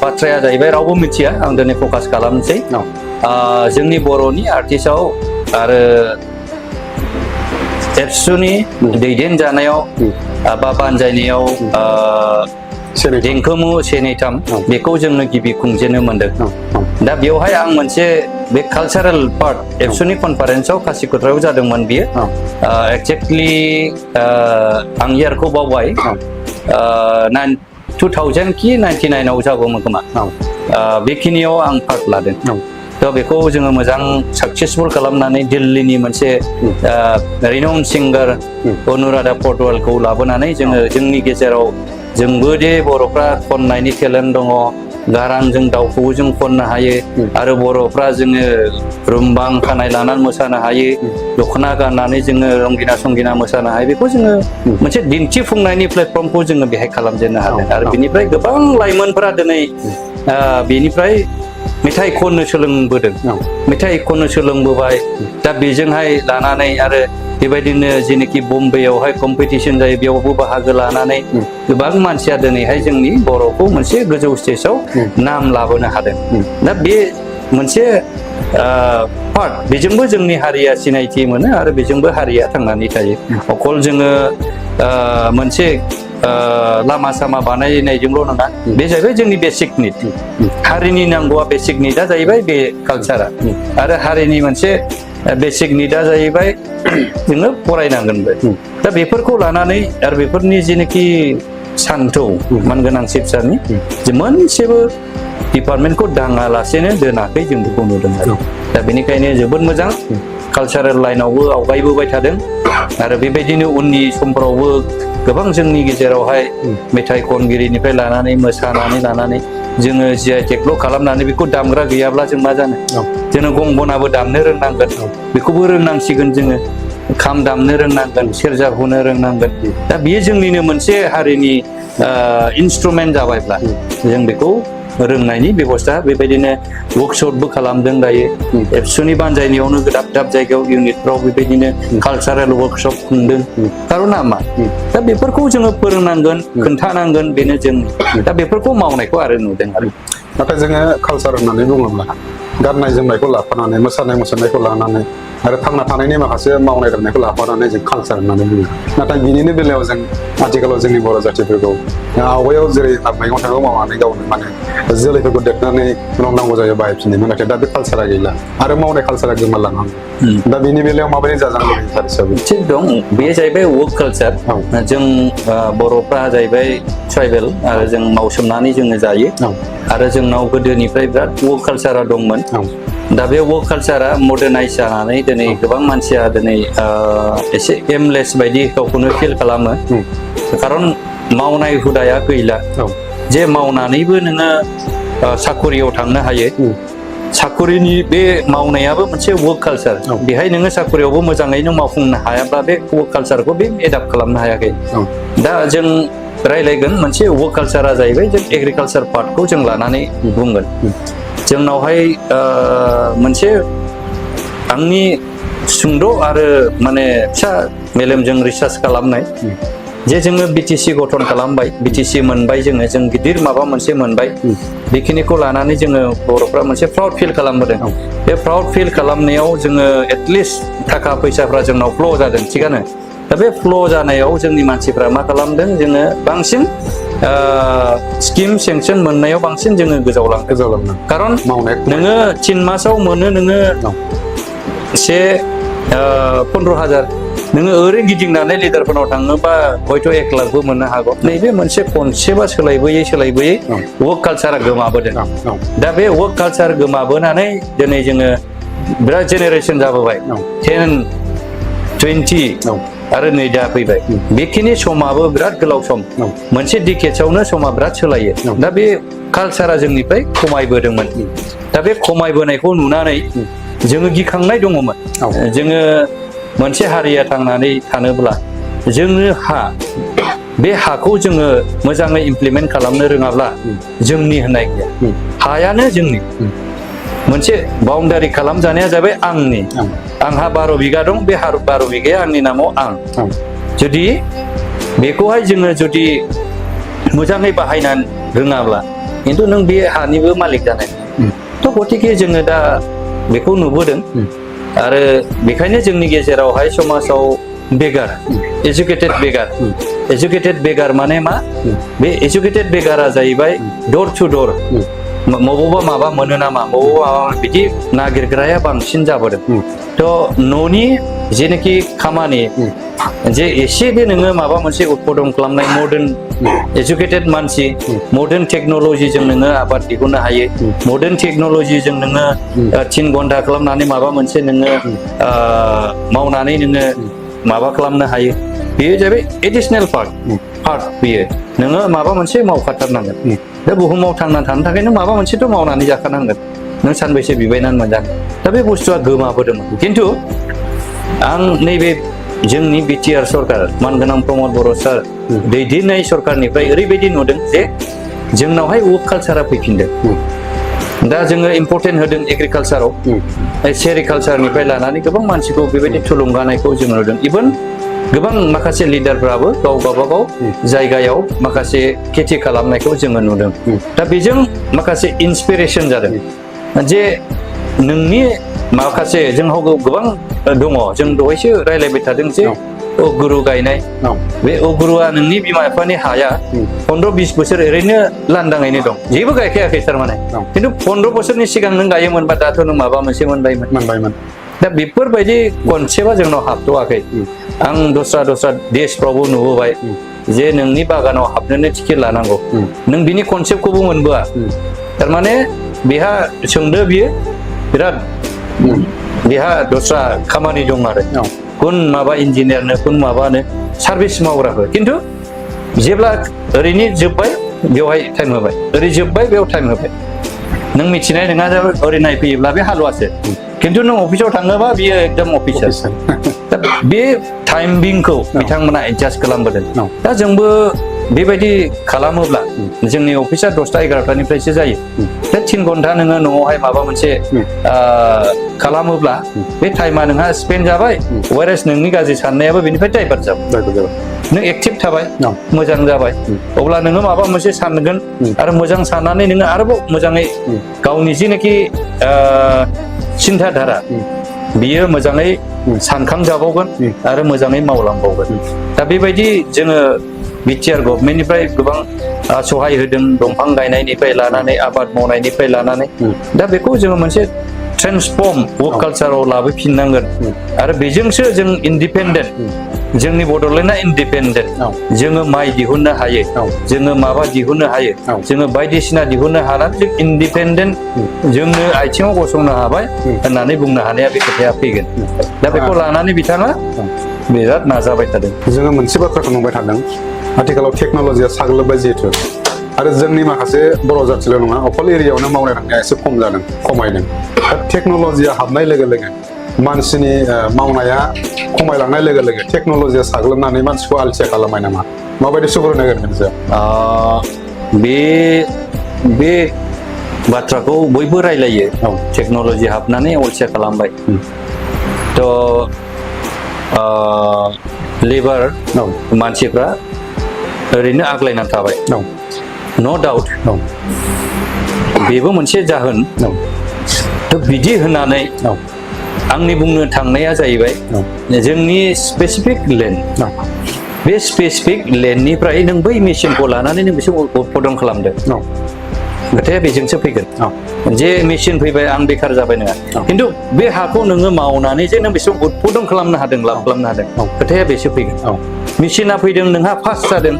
बाथ्राया जाहैबाय रावबो मिथिया आं दिनै फकास खालामनोसै जोंनि बर'नि आर्टिस्टआव आरो एबसुनि दैदेनजानायाव बा बानजायनायाव देंखोमु सेनैथाम बेखौ जोङो गिबि खुंजेननो मोनदों दा बेवहाय आं मोनसे बे कालचारेल पार्ट एबसुनि कनफारेन्सआव कासिक'त्रायाव जादोंमोन बियो एक्जेक्टलि आं इयारखौ बावबाय 2000 कि 99 जागौमोन खोमा बेखिनियाव आं पार्ट लादों थ' बेखौ जोङो मोजां साक्सेसफुल खालामनानै दिल्लीनि मोनसे रिनाउन सिंगार अनुराधा पटवालखौ लाबोनानै जोङो जोंनि गेजेराव जोंबो दे बर'फ्रा खननायनि टेलेन्ट दङ गारांजों दाउखौबो जों खननो हायो आरो बर'फ्रा जोङो रुमबां खानाय लानानै मोसानो हायो दख'ना गाननानै जोङो रंगिना संगिना मोसानो हायो बेखौ जोङो मोनसे दिन्थिफुंनायनि प्लेटफर्मखौ जोङो बेहाय खालामजेननो हादों आरो बेनिफ्राय गोबां लाइमोनफोरा दिनै बेनिफ्राय मेथाइ खननो सोलोंबोदों मेथाइ खननो सोलोंबोबाय दा बेजोंहाय लानानै आरो बेबायदिनो जेनाखि बम्बेयावहाय कम्पिटिसन जायो बेयावबो बाहागो लानानै गोबां मानसिया दिनैहाय जोंनि बर'खौ मोनसे गोजौ स्टेजाव नाम लाबोनो हादों दा बे मोनसे पार्ट बेजोंबो जोंनि हारिया सिनायथि मोनो आरो बेजोंबो हारिया थांनानै थायो अकल जोङो मोनसे लामा सामा बानायनायजोंल' नङा बे जाहैबाय जोंनि बेसिक निड हारिनि नांगौआ बेसिक निडा जाहैबाय बे कालचारा आरो हारिनि मोनसे बेसिक निडा जाहैबाय जोङो फरायनांगोनबो दा बेफोरखौ लानानै आरो बेफोरनि जेनाखि सान्थौ मानगोनां शिबसारनि जे मोनसेबो डिपार्टमेन्टखौ दाङालासेनो दोनाखै जों बेखौ नुदों आरो दा बेनिखायनो जोबोद मोजां कालचारेल लाइनावबो आवगायबोबाय थादों आरो बेबायदिनो उननि समफोरावबो गोबां जोंनि गेजेरावहाय मेथाइ खनगिरिनिफ्राय लानानै मोसानानै लानानै जोङो GI टेगल' खालामनानै बेखौ दामग्रा गैयाब्ला जों मा जानो जोङो गंगनाबो दामनो रोंनांगोन बेखौबो रोंनांसिगोन जोङो खाम दामनो रोंनांगोन सेरजा हुनो रोंनांगोन दा बेयो जोंनिनो मोनसे हारिनि इन्सट्रुमेन्ट जाबायब्ला जों बेखौ रोंनायनि बेबस्था बेबायदिनो वर्कशपबो खालामदों दायो एबसुनि बानजायनायावनो दाब दाब जायगायाव इउनिटफ्राव बेबायदिनो कालचारेल वर्कशप खुंदों खारना मा दा बेफोरखौ जोङो फोरोंनांगोन खोन्थानांगोन बेनो जों दा बेफोरखौ मावनायखौ आरो नुदों आरो नाथाय जोङो कालचार होननानै बुङोब्ला गाननाय जोमनायखौ लाफानानै मोसानाय मुसुरनायखौ लानानै आरो थांना थानायनि माखासे मावनाय दांनायखौ लाफानानै जों कालचार होननानै बुङो नाथाय बिनिनो बेलायाव जों आथिखालाव जोंनि बर' जाथिफोरखौ आवगायाव जेरै मैगं थाइगं मावनानै गावनो माने जोलैफोरखौ देरनानै उनाव नांगौ जायो बाहायफिनोमोन नाथाय दा बे कालचारा गैला आरो मावनाय कालचारा गोमालाङो दा बिनि बेलायाव माबायदि जाजानो लुबैयो सार हिसाबै थिग दं बे जाहैबाय वर्क कालचार जों बर'फ्रा जाहैबाय ट्राइबेल आरो जों मावसोमनानै जोङो जायो आरो जोंनाव गोदोनिफ्राय बिराद वर्क कालचारा दंमोन दा बे वर्क कालचारा मडार्नाइज जानानै दिनै गोबां मानसिया दिनै एसे एमलेस बायदि गावखौनो फिल खालामो खारन मावनाय हुदाया गैला जे मावनानैबो नोङो साखरियाव थांनो हायो साखरिनि बे मावनायाबो मोनसे वर्क कालचार बेहाय नोङो साखरियावबो मोजाङैनो मावफुंनो हायाब्ला बे वर्क कालचारखौ बे एडाप्ट खालामनो हायाखै दा जों रायलायगोन मोनसे वर्क कालचारा जाहैबाय जों एग्रिकालचार पार्टखौ जों लानानै बुंगोन जोंनावहाय मोनसे आंनि सुंद' आरो माने फिसा मेलेमजों रिसार्च खालामनाय जे जोङो बिटिसि गठन खालामबाय बिटिसि मोनबाय जों गिदिर माबा मोनसे मोनबाय बेखिनिखौ लानानै जोङो बर'फ्रा मोनसे प्राउड फिल खालामबोदों बे प्राउड फिल खालामनायाव जोङो एटलिस्ट थाखा फैसाफ्रा जोंनाव फ्ल' जादों थिगानो दा बे फ्ल' जानायाव जोंनि मानसिफ्रा मा खालामदों जोङो बांसिन स्किम सेंसन मोननायाव बांसिन जोङो गोजावलांदों खारन नोङो 3 मासाव मोनो नोङो 15,000 नोङो ओरै गिदिंनानै लिडारफोरनाव थाङोबा हयथ' 1 लाखबो मोननो हागौ नैबे मोनसे कनसेप्टआ सोलायबोयै वर्क कालचारा गोमाबोदों दा बे वर्क कालचार गोमाबोनानै दिनै जोङो बिराद जेनेरेसन जाबोबाय 10, 20 आरो नै दा फैबाय बेखिनि समाबो बिराद गोलाव सम मोनसे डिकेड्सआवनो समा बिराद सोलायो दा बे कालचारा जोंनिफ्राय खमायबोदोंमोन दा बे खमायबोनायखौ नुनानै जोङो गिखांनाय दङमोन जोङो मोनसे हारिया थांनानै थानोब्ला जोंनो बे हाखौ जोङो मोजाङै इमप्लिमेन्ट खालामनो रोङाब्ला जोंनि होननाय गैया हायानो जोंनि मोनसे बाउन्डारि खालामजानाया जाबाय आंहा 12 बिगा दं बे 12 बिगाया आंनि नामाव आं जुदि बेखौहाय जोङो जुदि मोजाङै बाहायनानै रोङाब्ला खिन्थु नों बे हानिबो मालिक जानाय थ' गतिके जोङो दा बेखौ नुबोदों आरो बेखायनो जोंनि गेजेरावहाय समाजाव बेगार एजुकेटेड बेगार माने मा बे एजुकेटेड बेगारा जाहैबाय डोर टु डोर बबावबा माबा मोनो नामा बबावबा बिदि नागिरग्राया बांसिन जाबोदों थ' न'नि जेनाखि खामानि जे एसे बे नोङो माबा मोनसे उत्पादन खालामनाय मडार्न एजुकेटेड मानसि मडार्न टेक्न'लजिजों नोङो आबाद दिहुननो हायो मडार्न टेक्न'लजिजों नोङो 3 घन्टा खालामनानै माबा मोनसे नोङो मावनानै नोङो माबा खालामनो हायो बेयो जाहैबाय एडिशनेल पार्ट बेयो नोङो माबा मोनसे मावखाथारनांगोन दा बुहुमाव थांनानै थानो थाखाय नों माबा मोनसेथ' मावनानै जाखानांगोन नों सानबैसे बिबायनानै मोनजानो दा बे बुस्थुआ गोमाबोदोंमोन खिन्थु आं नैबे जोंनि बिटिआर सरकार मानगोनां प्रमद बर' सार दैदेननाय सरकारनिफ्राय ओरैबायदि नुदों जे जोंनावहाय वर्क कालचारा फैफिनदों दा जोङो इम्परटेन्ट होदों एग्रिकालचाराव सेरिकालचारनिफ्राय लानानै गोबां मानसिखौ बेबायदि थुलुंगानायखौ जों नुदों इभेन गोबां माखासे लिडारफ्राबो गावबागाव जायगायाव माखासे खेथि खालामनायखौ जोङो नुदों दा बेजों माखासे इन्सपिरेसन जादों जे नोंनि माखासे जोंनाव गोबां दङ जों दहायसो रायलायबाय थादों जे अगुरु गायनाय बे अगुरुआ नोंनि बिमा बिफानि हाया 15-20 बोसोर ओरैनो लांदाङैनो दं जेबो गायखायाखै थारमाने खिन्थु 15 बोसोरनि सिगां नों गायोमोनबा दाथ' नों माबा मोनसे मोनबायमोन दा बेफोरबायदि कनसेप्टआ जोंनाव हाबथ'वाखै आं दस्रा देशफ्रावबो नुबोबाय जे नोंनि बागानाव हाबनोनो टिकेट लानांगौ नों बिनि कनसेप्टखौबो मोनबोआ थारमाने बेहा सोंदो बियो बिराद बेहा दस्रा खामानि दं आरो कुन माबा इन्जिनियारनो कुन माबानो सार्भिस मावग्राफोर खिन्थु जेब्ला ओरैनो जोब्बाय बेवहाय टाइम होबाय ओरै जोब्बाय बेयाव टाइम होबाय नों मिथिनाय नङा ओरै नायफैयोब्ला बे हालुवासो खिन्थु नों अफिसाव थाङोबा बियो एकदम अफिसार दा बे टाइमिंखौ बिथांमोना एडजास्ट खालामबोदों दा जोंबो बेबायदि खालामोब्ला जोंनि अफिसा 10टा 11टानिफ्रायसो जायो दा 3 घन्टा नोङो न'आवहाय माबा मोनसे खालामोब्ला बे टाइमा नोंहा स्पेन्ड जाबाय वेरेस नोंनि गाज्रि साननायाबो बेनिफ्राय डाइभार्ट जाबाय नों एक्टिभ थाबाय मोजां जाबाय अब्ला नोङो माबा मोनसे सानगोन आरो मोजां साननानै नोङो आरोबाव मोजाङै गावनि जिनाखि चिन्ताधारा बियो मोजाङै सानखांजाबावगोन आरो मोजाङै मावलांबावगोन दा बेबायदि जोङो बिटिआर गभर्नमेन्टनिफ्राय गोबां सहाय होदों दंफां गायनायनिफ्राय लानानै आबाद मावनायनिफ्राय लानानै दा बेखौ जोङो मोनसे ट्रेन्सफर्म वर्क कालचाराव लाबोफिननांगोन आरो बेजोंसो जों इन्डिपेन्डेन्ट जोंनि बड'लेण्डआ इन्डिपेन्डेन्ट जोङो माइ दिहुननो हायो जोङो माबा दिहुननो हायो जोङो बायदिसिना दिहुननो हानानै जों इन्डिपेन्डेन्ट जोंनो आथिङाव गसंनो हाबाय होननानै बुंनो हानाया बे खोथाया फैगोन दा बेखौ लानानै बिथाङा बिराद नाजाबाय थादों जोङो मोनसे बाथ्राखौ नुबाय थादों आथिखालाव टेक्न'लजिया साग्लोबबाय जिहेतु आरो जोंनि माखासे बर' जाथिल' नङा अकल एरियायावनो मावनाय दांनाया एसे खम जादों खमायदों दा टेक्न'लजिया हाबनाय लोगो लोगो मानसिनि मावनाया खमायलांनाय लोगो लोगो टेक्न'लजिया साग्लोबनानै मानसिखौ अलसिया खालामबाय नामा माबायदि सुबुरुन होगोन मोनसे बे बाथ्राखौ बयबो रायलायो टेक्न'लजि हाबनानै अलसिया खालामबाय थ' लेबार मानसिफ्रा ओरैनो आग्लायनानै थाबाय न' डाउट बेबो मोनसे जाहोन थ' बिदि होननानै आंनि बुंनो थांनाया जाहैबाय जोंनि स्पेसिफिक लेन्ड बे स्पेसिफिक लेन्डनिफ्राय नों बै मेसिनखौ लानानै नों बिसोर उत्पादन खालामदों खोथाया बेजोंसो फैगोन जे मेसिन फैबाय आं बेखार जाबाय नङा खिन्थु बे हाखौ नोङो मावनानै जे नों बिसोर उत्पादन खालामनो हादों लाब खालामनो हादों खोथाया बेसो फैगोन मेसिना फैदों नोंहा फास्ट जादों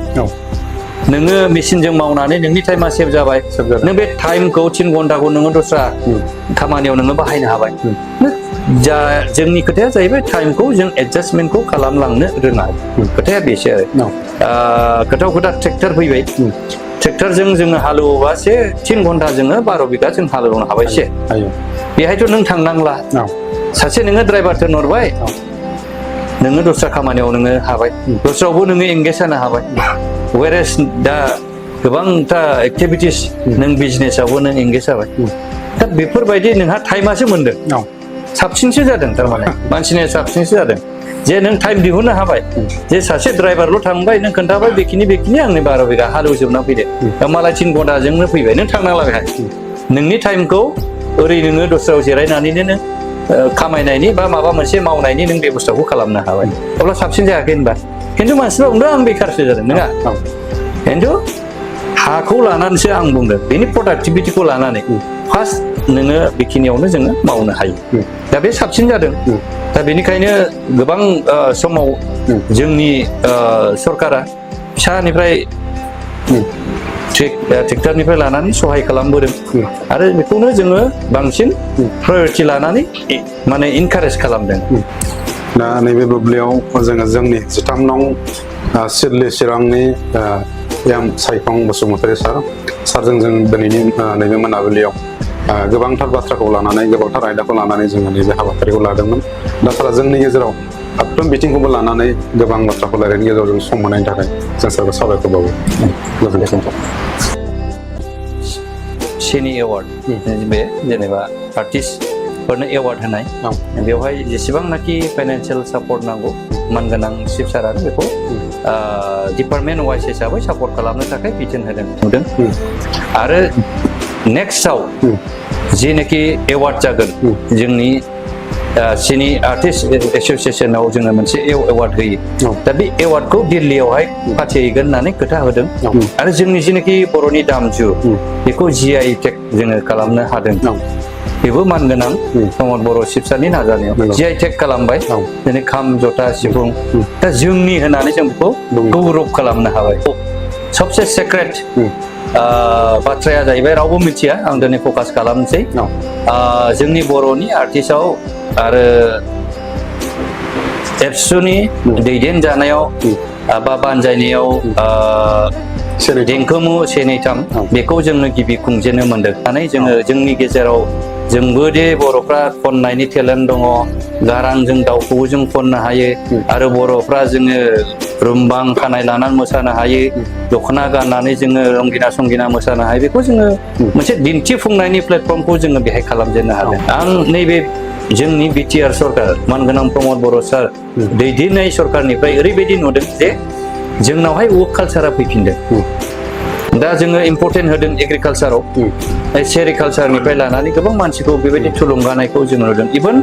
नोङो मेसिनजों मावनानै नोंनि टाइमा सेभ जाबाय नों बे टाइमखौ 3 घन्टाखौ नोङो दस्रा खामानियाव नोङो बाहायनो हाबाय जा जोंनि खोथाया जाहैबाय टाइमखौ जों एडजास्टमेन्टखौ खालामलांनो रोङा खोथाया बेसो आरो खोथाव खोथा ट्रेक्टर फैबाय ट्रेक्टरजों जोङो हालेवोबासे 3 घन्टा जोङो 12 बिगा जों हालेवनो हाबायसे बेहायथ' नों थांनांला सासे नोङो ड्राइभार थिनहरबाय नोङो दस्रा खामानियाव नोङो हाबाय दस्रायावबो नोङो एंगेज जानो हाबाय वेरेस दा गोबांथा एक्टिभिटिस नों बिजनेसावबो नों एंगेज जाबाय दा बेफोरबायदि नोंहा टाइमासो मोनदों साबसिनसो जादों थारमाने मानसिनि साबसिनसो जादों जे नों टाइम दिहुननो हाबाय जे सासे ड्राइभारल' थांबाय नों खोन्थाबाय बेखिनि आंनि 12 बिगा हालेवजोबना फैदो दा मालाय 3 घन्टाजोंनो फैबाय नों थांनांला बेहाय नोंनि टाइमखौ ओरै नोङो दस्रायाव जिरायनानैनो नों खामायनायनि बा माबा मोनसे मावनायनि नों बेबस्थाखौ खालामनो हाबाय अब्ला साबसिन जायाखै होनबा खिन्थु मानसिफ्रा बुंदों आं बेखारसो जादों नङा खिन्थु हाखौ लानानैसो आं बुंदों बेनि प्रडाक्टिभिटिखौ लानानै फार्स्ट नोङो बेखिनियावनो जोङो मावनो हायो दा बे साबसिन जादों दा बेनिखायनो गोबां समाव जोंनि सरकारा फिसानिफ्राय ट्रेक्टरनिफ्राय लानानै सहाय खालामबोदों आरो बेखौनो जोङो बांसिन प्रायरिटि लानानै माने इनकारेज खालामदों दा नैबे बुब्लियाव जोङो जोंनि 13 नं सिडली चिरांनि एम सायखं बसुमतारी सारजों जों दिनैनि नैबे मोनाबिलियाव गोबांथार बाथ्राखौ लानानै गोबांथार आयदाखौ लानानै जोङो नैबे हाबाफारिखौ लादोंमोन दा सारा जोंनि गेजेराव फारफ्रोम बिथिंखौबो लानानै गोबां बाथ्राखौ रायलायनायनि गेजेराव जों सम मोननायनि थाखाय जों सारखौ साबायखर बावो गोजोन्थों सेनि एवार्ड बे जेनेबा आर्टिस्टफोरनो एवार्ड होनाय बेवहाय जेसेबांनाखि फाइनान्सियेल सापर्ट नांगौ मानगोनां चिफ सारानो बेखौ डिपार्टमेन्ट वाइज हिसाबै सापर्ट खालामनो थाखाय बिथोन होदों नुदों आरो नेक्स्टआव जेनाखि एवार्ड जागोन जोंनि सिनि आर्टिस्ट एस'सिएसनाव जोङो मोनसे एवार्ड होयो दा बे एवार्डखौ दिल्लीयावहाय फाथिहैगोन होननानै खोथा होदों आरो जोंनि जेनाखि बर'नि दामजु बेखौ GI टेग जोङो खालामनो हादों बेबो मानगोनां प्रमद बर' चिफ सारनि नाजानायाव GI टेग खालामबाय जेरै खाम जथा सिफुं दा जोंनि होननानै जों बेखौ गौरब खालामनो हाबाय सबसे सेक्रेट बाथ्राया जाहैबाय रावबो मिथिया आं दिनै फकास खालामनोसै जोंनि बर'नि आर्टिस्टआव आरो एबसुनि दैदेनजानायाव बा बानजायनायाव देंखोमु सेनैथाम बेखौ जोङो गिबि खुंजेननो मोन्दों जोंनि गेजेराव जोंबो दे बर'फ्रा खननायनि टेलेन्ट दङ गारांजों दाउखौबो जों खननो हायो आरो बर'फ्रा जोङो रुमबां खानाय लानानै मोसानो हायो दख'ना गाननानै जोङो रंगिना संगिना मोसानो हायो बेखौ जोङो मोनसे दिन्थिफुंनायनि प्लेटफर्मखौ जोङो बेहाय खालामजेननो हादों आं नैबे जोंनि बिटिआर सरकार मानगोनां प्रमद बर' सार दैदेननाय सरकारनिफ्राय ओरैबायदि नुदों जे जोंनावहाय वर्क कालसारा फैफिनदों दा जोङो इम्पर्टेन्ट होदों एग्रिकालसाराव सेरिकालसारनिफ्राय लानानै गोबां मानसिखौ बेबायदि थुलुंगानायखौ जों नुदों इभेन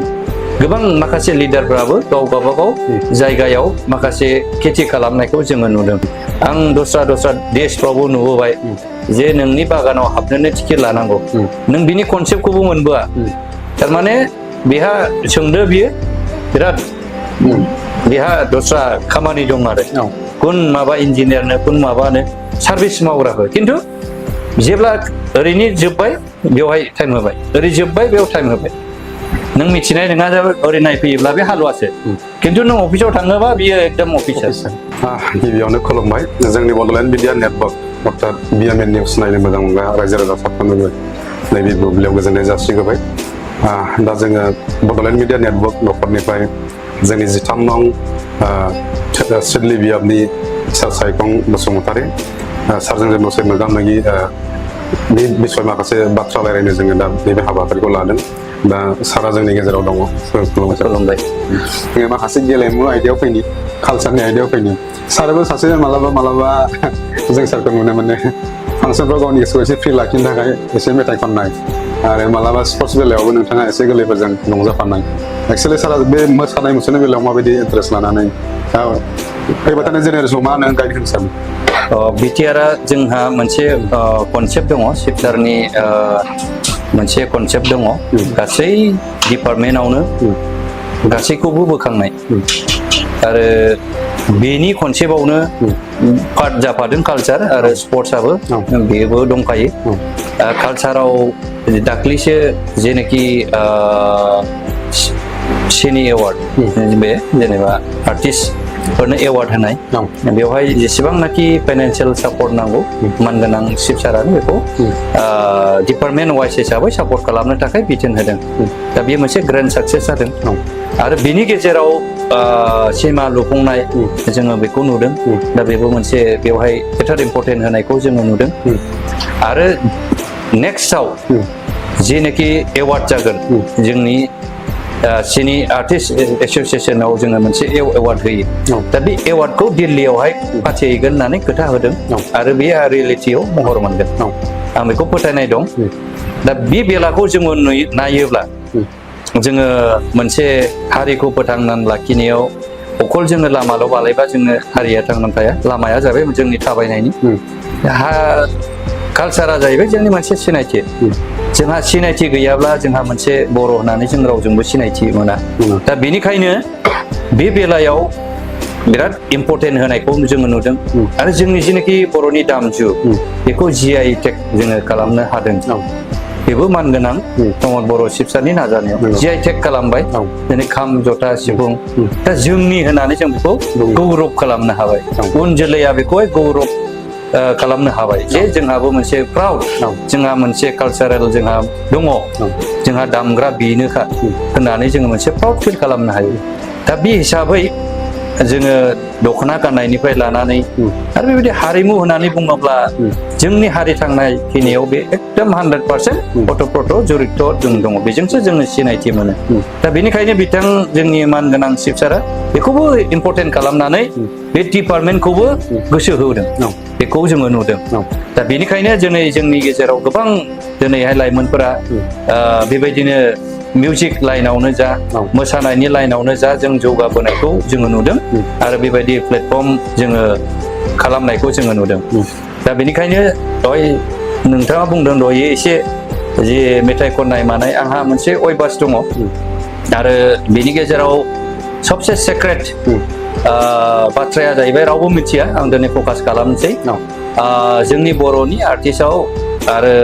गोबां माखासे लिडारफ्राबो गावबागाव जायगायाव माखासे खेथि खालामनायखौ जोङो नुदों आं दस्रा देशफ्रावबो नुबोबाय जे नोंनि बागानाव हाबनोनो टिकेट लानांगौ नों बिनि कनसेप्टखौबो मोनबोआ थारमाने बेहा सोंदो बियो बिराद बेहा दस्रा खामानि दं आरो कुन माबा इन्जिनियारनो कुन माबानो सार्भिस मावग्राफोर खिन्थु जेब्ला ओरैनो जोब्बाय बेवहाय टाइम होबाय ओरै जोब्बाय बेयाव टाइम होबाय नों मिथिनाय नङा जाबाय ओरै नायफैयोब्ला बे हालुवासो खिन्थु नों अफिसाव थाङोबा बियो एकदम अफिसार गिबियावनो खुलुमबाय जोंनि बड'लेण्ड मिडिया नेटवर्क अर्थात बिएमएन निउस नायनो मोजां मोनग्रा रायजो राजा साफ्रोमनोबो नैबे बुब्लियाव गोजोननाय जासिहोबाय दा जोङो बड'लेण्ड मिडिया नेटवर्क न'खरनिफ्राय जोंनि 13 नं सिडली बियाबनि सार सायखं बसुमतारी सारजों जों दसे मोगा मोगि बे बिसय माखासे बाथ्रा रायलायनो जोङो दा नैबे हाबाफारिखौ लादों दा सारा जोंनि गेजेराव दङ खुलुमबाय जोङो माखासे गेलेमु आयदायाव फैनि कालसारनि आयदायाव फैनि साराबो सासे मालाबा जों सारखौ नुनो मोनो फांसनफ्राव गावनि गोसोखौ एसे फ्रि लाखिनो थाखाय एसे मेथाइ खननाय आरो मालाबा स्पर्ट्स बेलायावबो नोंथाङा एसे गोरलैफोरजों रंजाफानाय एक्सुवेलि सारा बे मोसानाय मुसुरनाय बेलायाव माबायदि इन्टारेस्ट लानानै फैबाय थानाय जेनेरेसनाव मा नों गाइड होनो सानो बिटिआरआ जोंहा मोनसे कनसेप्ट दङ सिपसारनि मोनसे कनसेप्ट दङ गासै डिपार्टमेन्टआवनो गासैखौबो बोखांनाय आरो बेनि कनसेप्टआवनो पार्ट जाफादों कालचार आरो स्पर्ट्सआबो बेबो दंखायो कालचाराव दाख्लैसो जेनाखि सिनि एवार्ड बे जेनेबा आर्टिस्टफोरनो एवार्ड होनाय बेवहाय जेसेबांनाखि फाइनान्सियेल सापर्ट नांगौ मानगोनां चिफ सारानो बेखौ डिपार्टमेन्ट वाइज हिसाबै सापर्ट खालामनो थाखाय बिथोन होदों दा बेयो मोनसे ग्रेन्ड साक्सेस जादों आरो बेनि गेजेराव सिनेमा लुफुंनाय जोङो बेखौ नुदों दा बेबो मोनसे बेवहाय बेटार इम्पर्टेन्ट होनायखौ जोङो नुदों आरो नेक्स्टआव जेनाखि एवार्ड जागोन जोंनि सिनि आर्टिस्ट एस'सिएसनाव जोङो मोनसे एवार्ड होयो दा बे एवार्डखौ दिल्लीयावहाय फाथिहैगोन होननानै खोथा होदों आरो बे रियेलिटियाव महर मोनगोन आं बेखौ फोथायनाय दं दा बे बेलाखौ जोङो नायोब्ला जोङो मोनसे हारिखौ फोथांनानै लाखिनायाव अखल जोङो लामाल' बालायबा जोङो हारिया थांनानै थाया लामाया जाबाय जोंनि थाबायनायनि कालसारा जाहैबाय जोंनि मोनसे सिनायथि जोंहा सिनायथि गैयाब्ला जोंहा मोनसे बर' होननानै जों रावजोंबो सिनायथि मोना दा बेनिखायनो बे बेलायाव बिराद इम्पर्टेन्ट होनायखौ जोङो नुदों आरो जोंनि जेनाखि बर'नि दामजु बेखौ GI टेग जोङो खालामनो हादों बेबो मानगोनां प्रमद बर' चिफ सारनि नाजानायाव GI टेग खालामबाय जेरै खाम जथा सिफुं दा जोंनि होननानै जों बेखौ गौरब खालामनो हाबाय उन जोलैया बेखौहाय गौरब खालामनो हाबाय जे जोंहाबो मोनसे प्राउड जोंहा मोनसे कालचारेल जोंहा दङ जोंहा दामग्रा बेनोखा होननानै जोङो मोनसे प्राउड फिल खालामनो हायो दा बे हिसाबै जोङो दख'ना गाननायनिफ्राय लानानै आरो बेबायदि हारिमु होननानै बुङोब्ला जोंनि हारि थांनाय फैनायाव बे एकदम 100% अतप्रोत जरित जों दङ बेजोंसो जोङो सिनायथि मोनो दा बेनिखायनो बिथां जोंनि मानगोनां चिफ सारा बेखौबो इम्पर्टेन्ट खालामनानै बे डिपार्टमेन्टखौबो गोसो होदों बेखौ जोङो नुदों दा बेनिखायनो दिनै जोंनि गेजेराव गोबां दिनैहाय लाइमोनफोरा बेबायदिनो मिउजिक लाइनावनो जा मोसानायनि लाइनावनो जा जों जौगाबोनायखौ जोङो नुदों आरो बेबायदि प्लेटफर्म जोङो खालामनायखौ जोङो नुदों दा बेनिखायनो दहाय नोंथाङा बुंदों दहाय एसे जे मेथाइ खननाय मानाय आंहा मोनसे अयभास दङ आरो बेनि गेजेराव सबसे सेक्रेट बाथ्राया जाहैबाय रावबो मिथिया आं दिनै फकास खालामनोसै जोंनि बर'नि आर्टिस्टआव आरो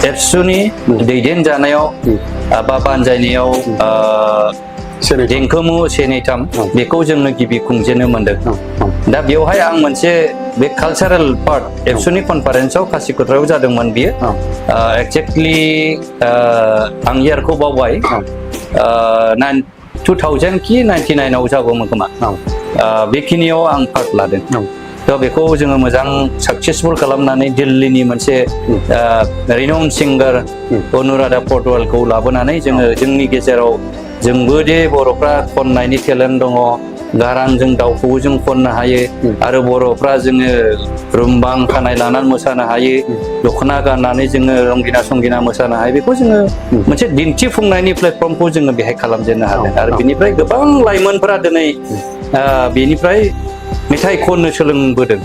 एबसुनि दैदेनजानायाव बा बानजायनायाव सेनै देंखोमु सेनैथाम बेखौ जोङो गिबि खुंजेननो मोन्दों। दा बेवहाय आं मोनसे बे कालचारेल पार्ट एबसुनि कनफारेन्सआव खासिक'त्रायाव जादोंमोन बियो। एक्जेक्टलि आं इयारखौ बावबाय, 2000 कि 99 जागौमोन खोमा। बेखिनियाव आं पार्ट लादों। थ' बेखौ जोङो मोजां साक्सेसफुल खालामनानै दिल्लीनि मोनसे रिनाउन सिंगार अनुराधा पौडवालखौ लाबोनानै जोङो जोंनि गेजेराव जोंबो दे बर'फ्रा खननायनि टेलेन्ट दङ, गारांजों दाउखौबो जों खननो हायो आरो बर'फ्रा जोङो रुमबां खानाय लानानै मोसानो हायो, दख'ना गाननानै जोङो रंगिना संगिना मोसानो हायो। बेखौ जोङो मोनसे दिन्थिफुंनायनि प्लेटफर्मखौ जोङो बेहाय खालामजेननो हादों आरो बेनिफ्राय गोबां लाइमोनफोरा दिनै बेनिफ्राय मेथाइ खननो सोलोंबोदों,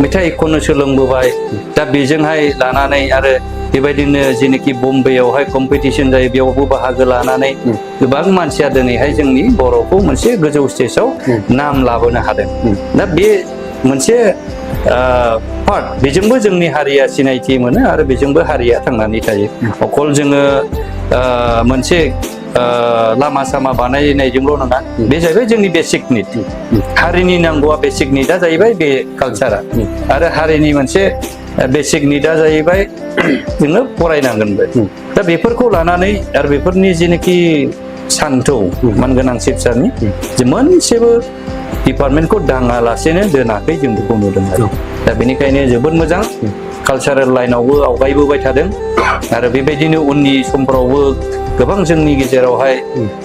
मेथाइ खननो सोलोंबोबाय। दा बेजोंहाय लानानै आरो बेबायदिनो जेनोखि बम्बेयावहाय कम्पिटिसन जायो बेयावबो बाहागो लानानै गोबां मानसिया दिनैहाय जोंनि बर'खौ मोनसे गोजौ स्टेजाव नाम लाबोनो हादों। दा बे मोनसे पार्ट, बेजोंबो जोंनि हारिया सिनायथि मोनो आरो बेजोंबो हारिया थांनानै थायो। अकल जोङो मोनसे लामा सामा बानायनायजोंल' नङा, बे जाहैबाय जोंनि बेसिक निड। हारिनि नांगौआ बेसिक निडा जाहैबाय बे कालचारा, आरो हारिनि मोनसे बेसिक निडा जाहैबाय जोङो फरायनांगोनबो। दा बेफोरखौ लानानै आरो बेफोरनि जेनोखि सान्थौ मानगोनां चिफ सारनि जे मोनसेबो डिपार्टमेन्टखौ दाङालासेनो दोनाखै, जों बेखौ नुदों आरो दा बेनिखायनो जोबोद मोजां कालचारेल लाइनावबो आवगायबोबाय थादों आरो बेबायदिनो उननि समफोरावबो गोबां जोंनि गेजेरावहाय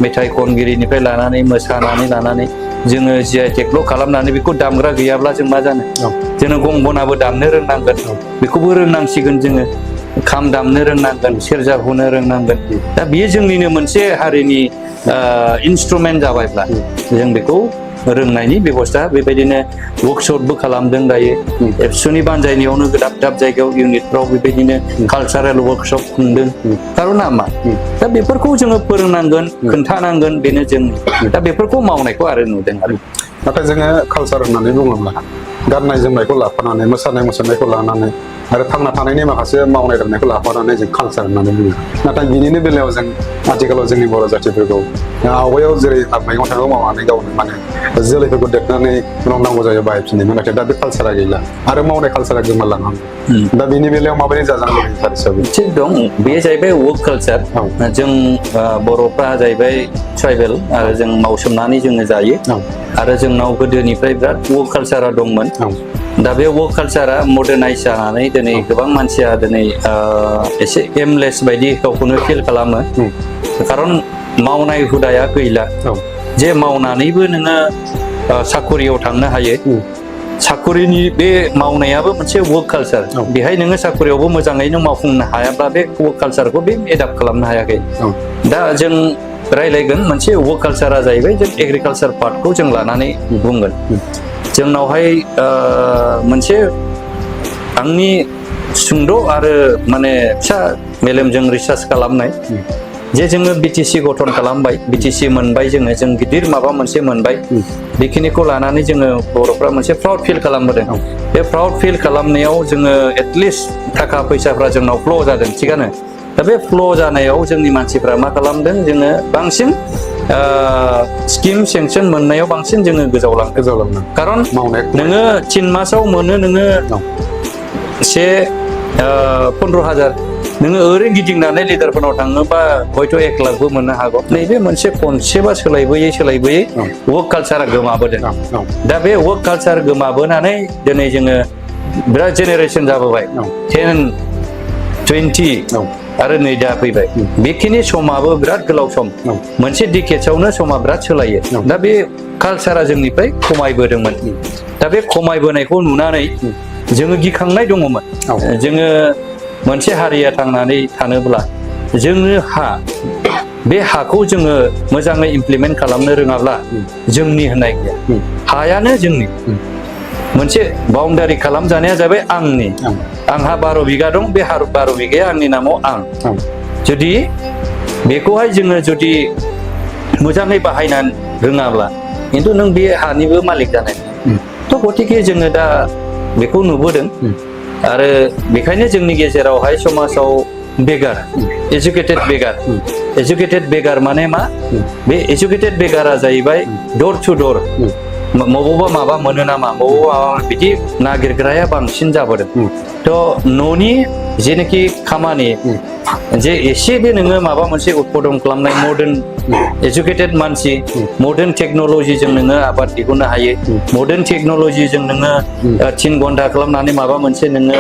मेथाइ खनगिरिनिफ्राय लानानै मोसानानै लानानै जोङो GI-टेगल' खालामनानै बेखौ दामग्रा गैयाब्ला जों मा जानो? जोङो गंगनाबो दामनो रोंनांगोन, बेखौबो रोंनांसिगोन जोङो, खाम दामनो रोंनांगोन, सेरजा हुनो रोंनांगोन। दा बेयो जोंनिनो मोनसे हारिनि इन्सट्रुमेन्ट जाबायब्ला जों बेखौ रोंनायनि बेबस्था बेबायदिनो वर्कशपबो खालामदों दायो। एबसुनि बानजायनायावनो दाब दाब जायगायाव इउनिटफ्राव बेबायदिनो कालचारेल वर्कशप खुंदों। खारना मा? दा बेफोरखौ जोङो फोरोंनांगोन, खोन्थानांगोन, बेनो जों दा बेफोरखौ मावनायखौ आरो नुदों आरो। नाथाय जोङो कालचार होननानै बुङोब्ला गाननाय जोमनायखौ लाफानानै, मोसानाय मुसुरनायखौ लानानै आरो थांना थानायनि माखासे मावनाय दांनायखौ लाफानानै जों कालचार होननानै बुङो। नाथाय बिनिनो बेलायाव जों आथिखालाव जोंनि बर' जाथिफोरखौ आवगायाव जेरै मैगं थाइगं मावनानै गावनो माने जोलैफोरखौ देरनानै उनाव नांगौ जायो बाहायफिनोमोन, नाथाय दा बे कालचारा गैला आरो मावनाय कालचारा गोमालांहांबाय। दा बेनि बेलायाव माबायदि जाजानो लुबैयो सार हिसाबै? थिग दं, बे जाहैबाय वर्क कालचार। जों बर'फ्रा जाहैबाय ट्राइबेल आरो जों मावसोमनानै जोङो जायो आरो जोंनाव गोदोनिफ्राय बिराद वर्क कालचारा दंमोन। दा बे वर्क कालचारा मडार्नाइज जानानै दिनै गोबां मानसिया दिनै एसे एमलेस बायदि गावखौनो फिल खालामो, खारन मावनाय हुदाया गैला। जे मावनानैबो नोङो साखरियाव थांनो हायो, साखरिनि बे मावनायाबो मोनसे वर्क कालचार। बेहाय नोङो साखरियावबो मोजाङैनो मावफुंनो हायाब्ला बे वर्क कालचारखौ बे एडाप्ट खालामनो हायाखै। दा जों रायलायगोन मोनसे वर्क कालचारा जाहैबाय जों एग्रिकालचार पार्टखौ जों लानानै बुंगोन। जोंनावहाय मोनसे आंनि सुंद' आरो माने फिसा मेलेमजों रिसार्च खालामनाय जे जोङो BTC गठन खालामबाय, BTC मोनबाय, जों गिदिर माबा मोनसे मोनबाय, बेखिनिखौ लानानै जोङो बर'फ्रा मोनसे प्राउड फिल खालामबोदों। बे प्राउड फिल खालामनायाव जोङो एटलिस्ट थाखा फैसाफ्रा जोंनाव फ्ल' जादों, थिगानो। दा बे फ्ल' जानायाव जोंनि मानसिफ्रा मा खालामदों, जोङो बांसिन स्किम सेंसन मोननायाव बांसिन जोङो गोजावलांदों। खारन नोङो 3 मासाव मोनो नोङो 15,000, नोङो ओरैनो गिदिंनानै लिडारफोरनाव थाङोबा हयथ' 1 लाखबो मोननो हागौ। नैबे मोनसे खनसेबा सोलायबोयै वर्क कालचारा गोमाबोदों। दा बे वर्क कालचार गोमाबोनानै दिनै जोङो बिराद जेनेरेसन जाबोबाय, 10, 20 आरो नै दा फैबाय। बेखिनि समाबो बिराद गोलाव सम, मोनसे डिकेड्सआवनो समा बिराद सोलायो। दा बे कालचारा जोंनिफ्राय खमायबोदोंमोन। दा बे खमायबोनायखौ नुनानै जोङो गिखांनाय दङमोन। जोङो मोनसे हारिया थांनानै थानोब्ला जोंनो बे हाखौ जोङो मोजाङै इमप्लिमेन्ट खालामनो रोङाब्ला जोंनि होननाय गैया। हायानो जोंनि मोनसे बाउन्डारि खालामजानाया जाबाय आंनि। आंहा 12 बिगा दं, बे 12 बिगाया आंनि नामाव आं। जुदि बेखौहाय जोङो जुदि मोजाङै बाहायनो रोङाब्ला खिन्थु नों बे हानिबो मालिक जानाय। थ' गतिके जोङो दा बेखौ नुबोदों आरो बेखायनो जोंनि गेजेरावहाय समाजाव बेगार एजुकेटेड बेगार माने मा बे एजुकेटेड बेगारा जाहैबाय डोर टू डोर मबावबा माबा मोनो नामा मबावबा माबा बिदि नागिरग्राया बांसिन जाबोदों थ' न'नि जेनाखि खामानि जे एसे बे नोङो माबा मोनसे उत्पादन खालामनाय मडार्न एजुकेटेड मानसि मडार्न टेक्न'लजिजों नोङो आबाद दिहुननो हायो मडार्न टेक्न'लजिजों नोङो 3 घन्टा खालामनानै माबा मोनसे नोङो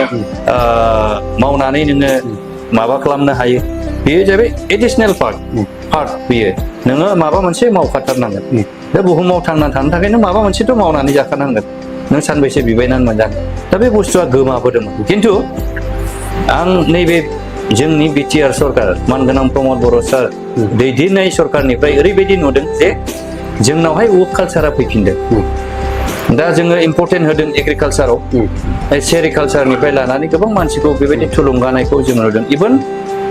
मावनानै नोङो माबा खालामनो हायो बेयो जाहैबाय एडिशनेल पार्ट बेयो नोङो माबा मोनसे मावखाथारनांगोन दा बुहुमाव थांनानै थानो थाखाय नों माबा मोनसेथ' मावनानै जाखानांगोन नों सानबैसे बिबायनानै मोनजागोन दा बे बुस्थुआ गोमाबोदोंमोन खिन्थु आं नैबे जोंनि बिटिआर सरकार मानगोनां प्रमद बर' सार दैदेननाय सरकारनिफ्राय ओरैबायदि नुदों जे जोंनावहाय वर्क कालसारा फैफिनदों दा जोङो इम्परटेन्ट होदों एग्रिकालसाराव सेरिकालसारनिफ्राय लानानै गोबां मानसिखौ बेबायदि थुलुंगानायखौ जों नुदों इभेन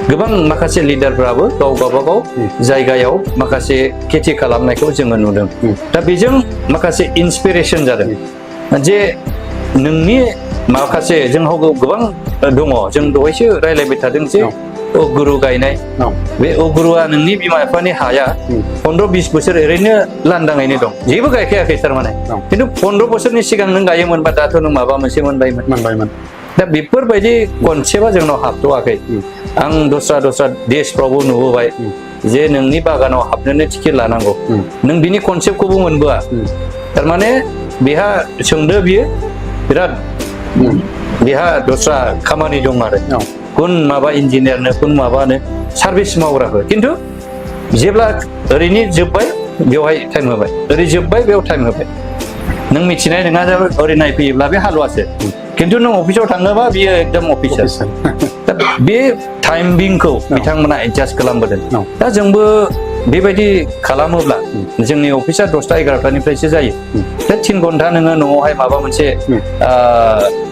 गोबां माखासे लिडारफ्राबो गावबागाव जायगायाव माखासे खेथि खालामनायखौ जोङो नुदों दा बेजों माखासे इन्सपिरेसन जादों जे नोंनि माखासे जोंनाव गोबां दङ जों दहायसो रायलायबाय थादों जे अगुरु गायनाय बे अगुरुआ नोंनि बिमा बिफानि हाया 15-20 बोसोर ओरैनो लांदाङैनो दं जेबो गायखायाखै थारमाने खिन्थु 15 बोसोरनि सिगां नों गायोमोनबा दाथ' नों माबा मोनसे मोनबायमोन दा बेफोरबायदि कनसेप्टआ जोंनाव हाबथ'वाखै आं दस्रा देशफ्रावबो नुबोबाय जे नोंनि बागानाव हाबनोनो टिकेट लानांगौ नों बिनि कनसेप्टखौबो मोनबोआ थारमाने बेहा सोंदो बियो बिराद बेहा दस्रा खामानि दं आरो कुन माबा इन्जिनियारनो कुन माबानो सार्भिस मावग्राफोर खिन्थु जेब्ला ओरैनो जोब्बाय बेवहाय टाइम होबाय ओरै जोब्बाय बेयाव टाइम होबाय नों मिथिनाय नङा ओरै नायफैयोब्ला बे हालुवासो खिन्थु नों अफिसाव थाङोबा बियो एकदम अफिसार दा बे टाइमिंखौ बिथांमोना एडजास्ट खालामबोदों दा जोंबो बेबायदि खालामोब्ला जोंनि अफिसा 10टा-11टानिफ्रायसो जायो दा 3 घन्टा नोङो न'आवहाय माबा मोनसे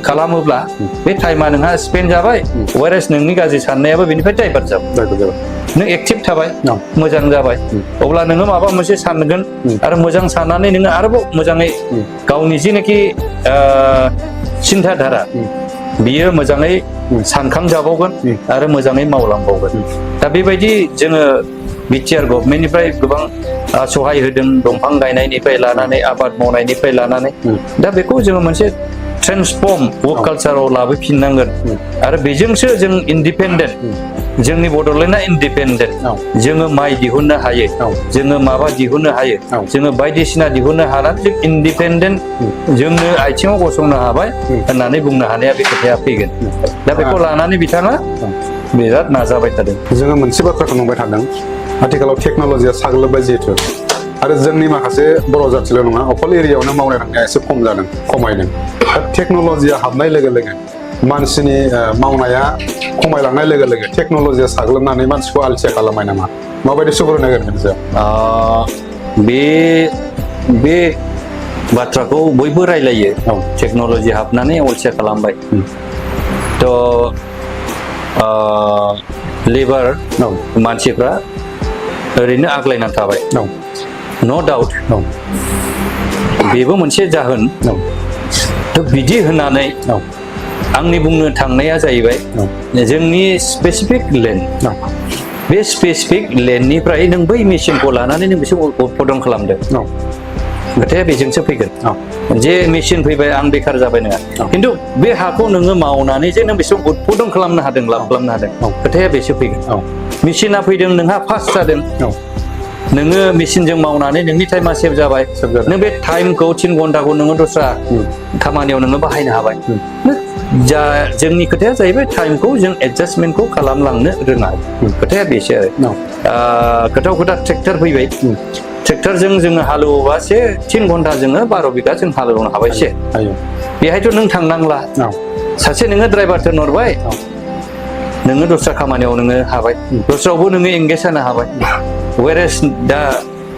खालामोब्ला बे टाइमा नोंहा स्पेन्ड जाबाय वेरेस नोंनि गाज्रि साननायाबो बेनिफ्राय डाइभार्ट जाबाय नों एक्टिभ थाबाय मोजां जाबाय अब्ला नोङो माबा मोनसे सानगोन आरो मोजां साननानै नोङो आरोबाव मोजाङै गावनि जेनाखि चिन्ताधारा बियो मोजाङै सानखांजाबावगोन आरो मोजाङै मावलांबावगोन दा बेबायदि जोङो बिटिआर गभर्नमेन्टनिफ्राय गोबां सहाय होदों दंफां गायनायनिफ्राय लानानै आबाद मावनायनिफ्राय लानानै दा बेखौ जोङो मोनसे ट्रेन्सफर्म वर्क कालचाराव लाबोफिननांगोन आरो बेजोंसो जों इन्डिपेन्डेन्ट जोंनि बड'लेण्डआ इन्डिपेन्डेन्ट जोङो माइ दिहुननो हायो जोङो माबा दिहुननो हायो जोङो बायदिसिना दिहुननो हानानै जों इन्डिपेन्डेन्ट जोंनो आथिङाव गसंनो हाबाय होननानै बुंनो हानाया बे खोथाया फैगोन दा बेखौ लानानै बिथाङा बिराद नाजाबाय थादों जोङो मोनसे बाथ्राखौ नुबाय थादों आथिखालाव टेक्न'लजिया साग्लोबबाय जिहेतु आरो जोंनि माखासे बर' जाथिल' नङा अकल एरियायावनो मावनाय दांनाया एसे खमायदों दा टेक्न'लजिया हाबनाय लोगो लोगो मानसिनि मावनाया खमायलांनाय लोगो लोगो टेक्न'लजिया साग्लोबनानै मानसिखौ अलसिया खालामबाय नामा माबायदि सुबुरुन होगोन बेनि सायाव बे बाथ्राखौ बयबो रायलायो टेक्न'लजि हाबनानै अलसिया खालामबाय थ' लेबार मानसिफ्रा ओरैनो आग्लायनानै थाबाय नो डाउट बेबो मोनसे जाहोन थ' बिदि होननानै आंनि बुंनो थांनाया जाहैबाय जोंनि स्पेसिफिक लेन्ड बे स्पेसिफिक लेन्डनिफ्राय नों बै मेसिनखौ लानानै नों बिसोर उत्पादन खालामदों खोथाया बेजोंसो फैगोन जे मेसिन फैबाय आं बेखार जाबाय नङा खिन्थु बे हाखौ नोङो मावनानै जे नों बिसोर उत्पादन खालामनो हादों लाब खालामनो हादों खोथाया बेसो फैगोन मेसिना फैदों नोंहा फास्ट जादों नोङो मेसिनजों मावनानै नोंनि टाइमा सेभ जाबाय नों बे टाइमखौ 3 घन्टाखौ नोङो दस्रा खामानियाव नोङो बाहायनो हाबाय जोंनि खोथाया जाहैबाय टाइमखौ जों एडजास्टमेन्टखौ खालामलांनो रोङा खोथाया बेसो आरो खोथा ट्रेक्टर फैबाय ट्रेक्टरजों जोङो हालेवोबा 3 घन्टा जोङो 12 बिघा जों हालेवनो हाबायसे बेहायथ' नों थांनांला सासे नोङो ड्राइभार थिनहरबाय नोङो दस्रा खामानियाव नोङो हाबाय दस्रायावबो नोङो एंगेज जानो हाबाय वेरेस दा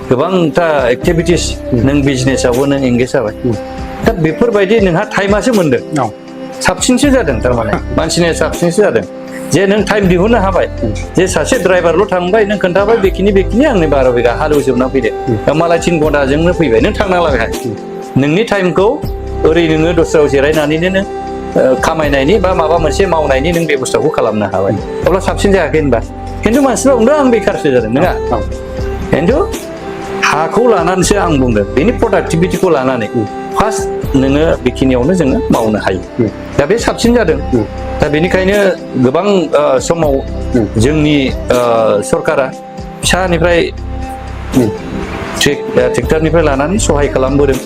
गोबांथा एक्टिभिटिस नों बिजनेसावबो नों एंगेज जाबाय दा बेफोरबायदि नोंहा टाइमासो मोनदों साबसिनसो जादों थारमाने मानसिनिया साबसिनसो जादों जे नों टाइम दिहुननो हाबाय जे सासे ड्राइभारल' थांबाय नों खोन्थाबाय बेखिनि आंनि 12 बिघा हालेवजोबना फैदो मालाय 3 घन्टाजोंनो फैबाय नों थांनांला बेहाय नोंनि टाइमखौ ओरै नोङो दस्रायाव जिरायनानैनो नों खामायनायनि बा माबा मोनसे मावनायनि नों बेबस्थाखौ खालामनो हाबाय अब्ला साबसिन जायाखै होनबा खिन्थु मानसिफ्रा बुंदों आं बेखारसो जादों नङा खिन्थु हाखौ लानानैसो आं बुंदों बेनि प्रडाक्टिभिटिखौ लानानै फार्स्ट नोङो बेखिनियावनो जोङो मावनो हायो दा बे साबसिन जादों दा बेनिखायनो गोबां समाव जोंनि सरकारा फिसानिफ्राय ट्रेक्टरनिफ्राय लानानै सहाय खालामबोदों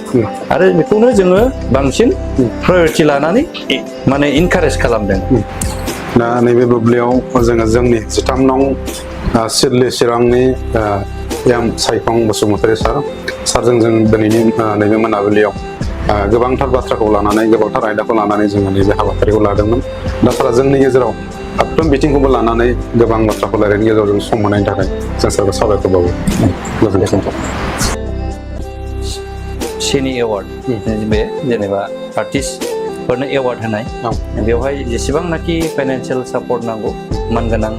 आरो बेखौनो जोङो बांसिन प्रायरिटि लानानै माने इनकारेज खालामदों दा नैबे बुब्लियाव जोङो जोंनि 13 नं सिडली चिरांनि एम सायखं बसुमतारी सारजों जों दिनैनि नैबे मोनाबिलियाव गोबांथार बाथ्राखौ लानानै गोबांथार आयदाखौ लानानै जोङो नैबे हाबाफारिखौ लादोंमोन दा सारा जोंनि गेजेराव फारफ्रोम बिथिंखौबो लानानै गोबां बाथ्राखौ रायलायनायनि गेजेराव जों सम मोननायनि थाखाय जों सारखौ साबायखर बावो गोजोन्थों सेनि एवार्ड बे जेनेबा आर्टिस्टफोरनो एवार्ड होनाय बेवहाय जेसेबांनाखि फाइनान्सियेल सापर्ट नांगौ मानगोनां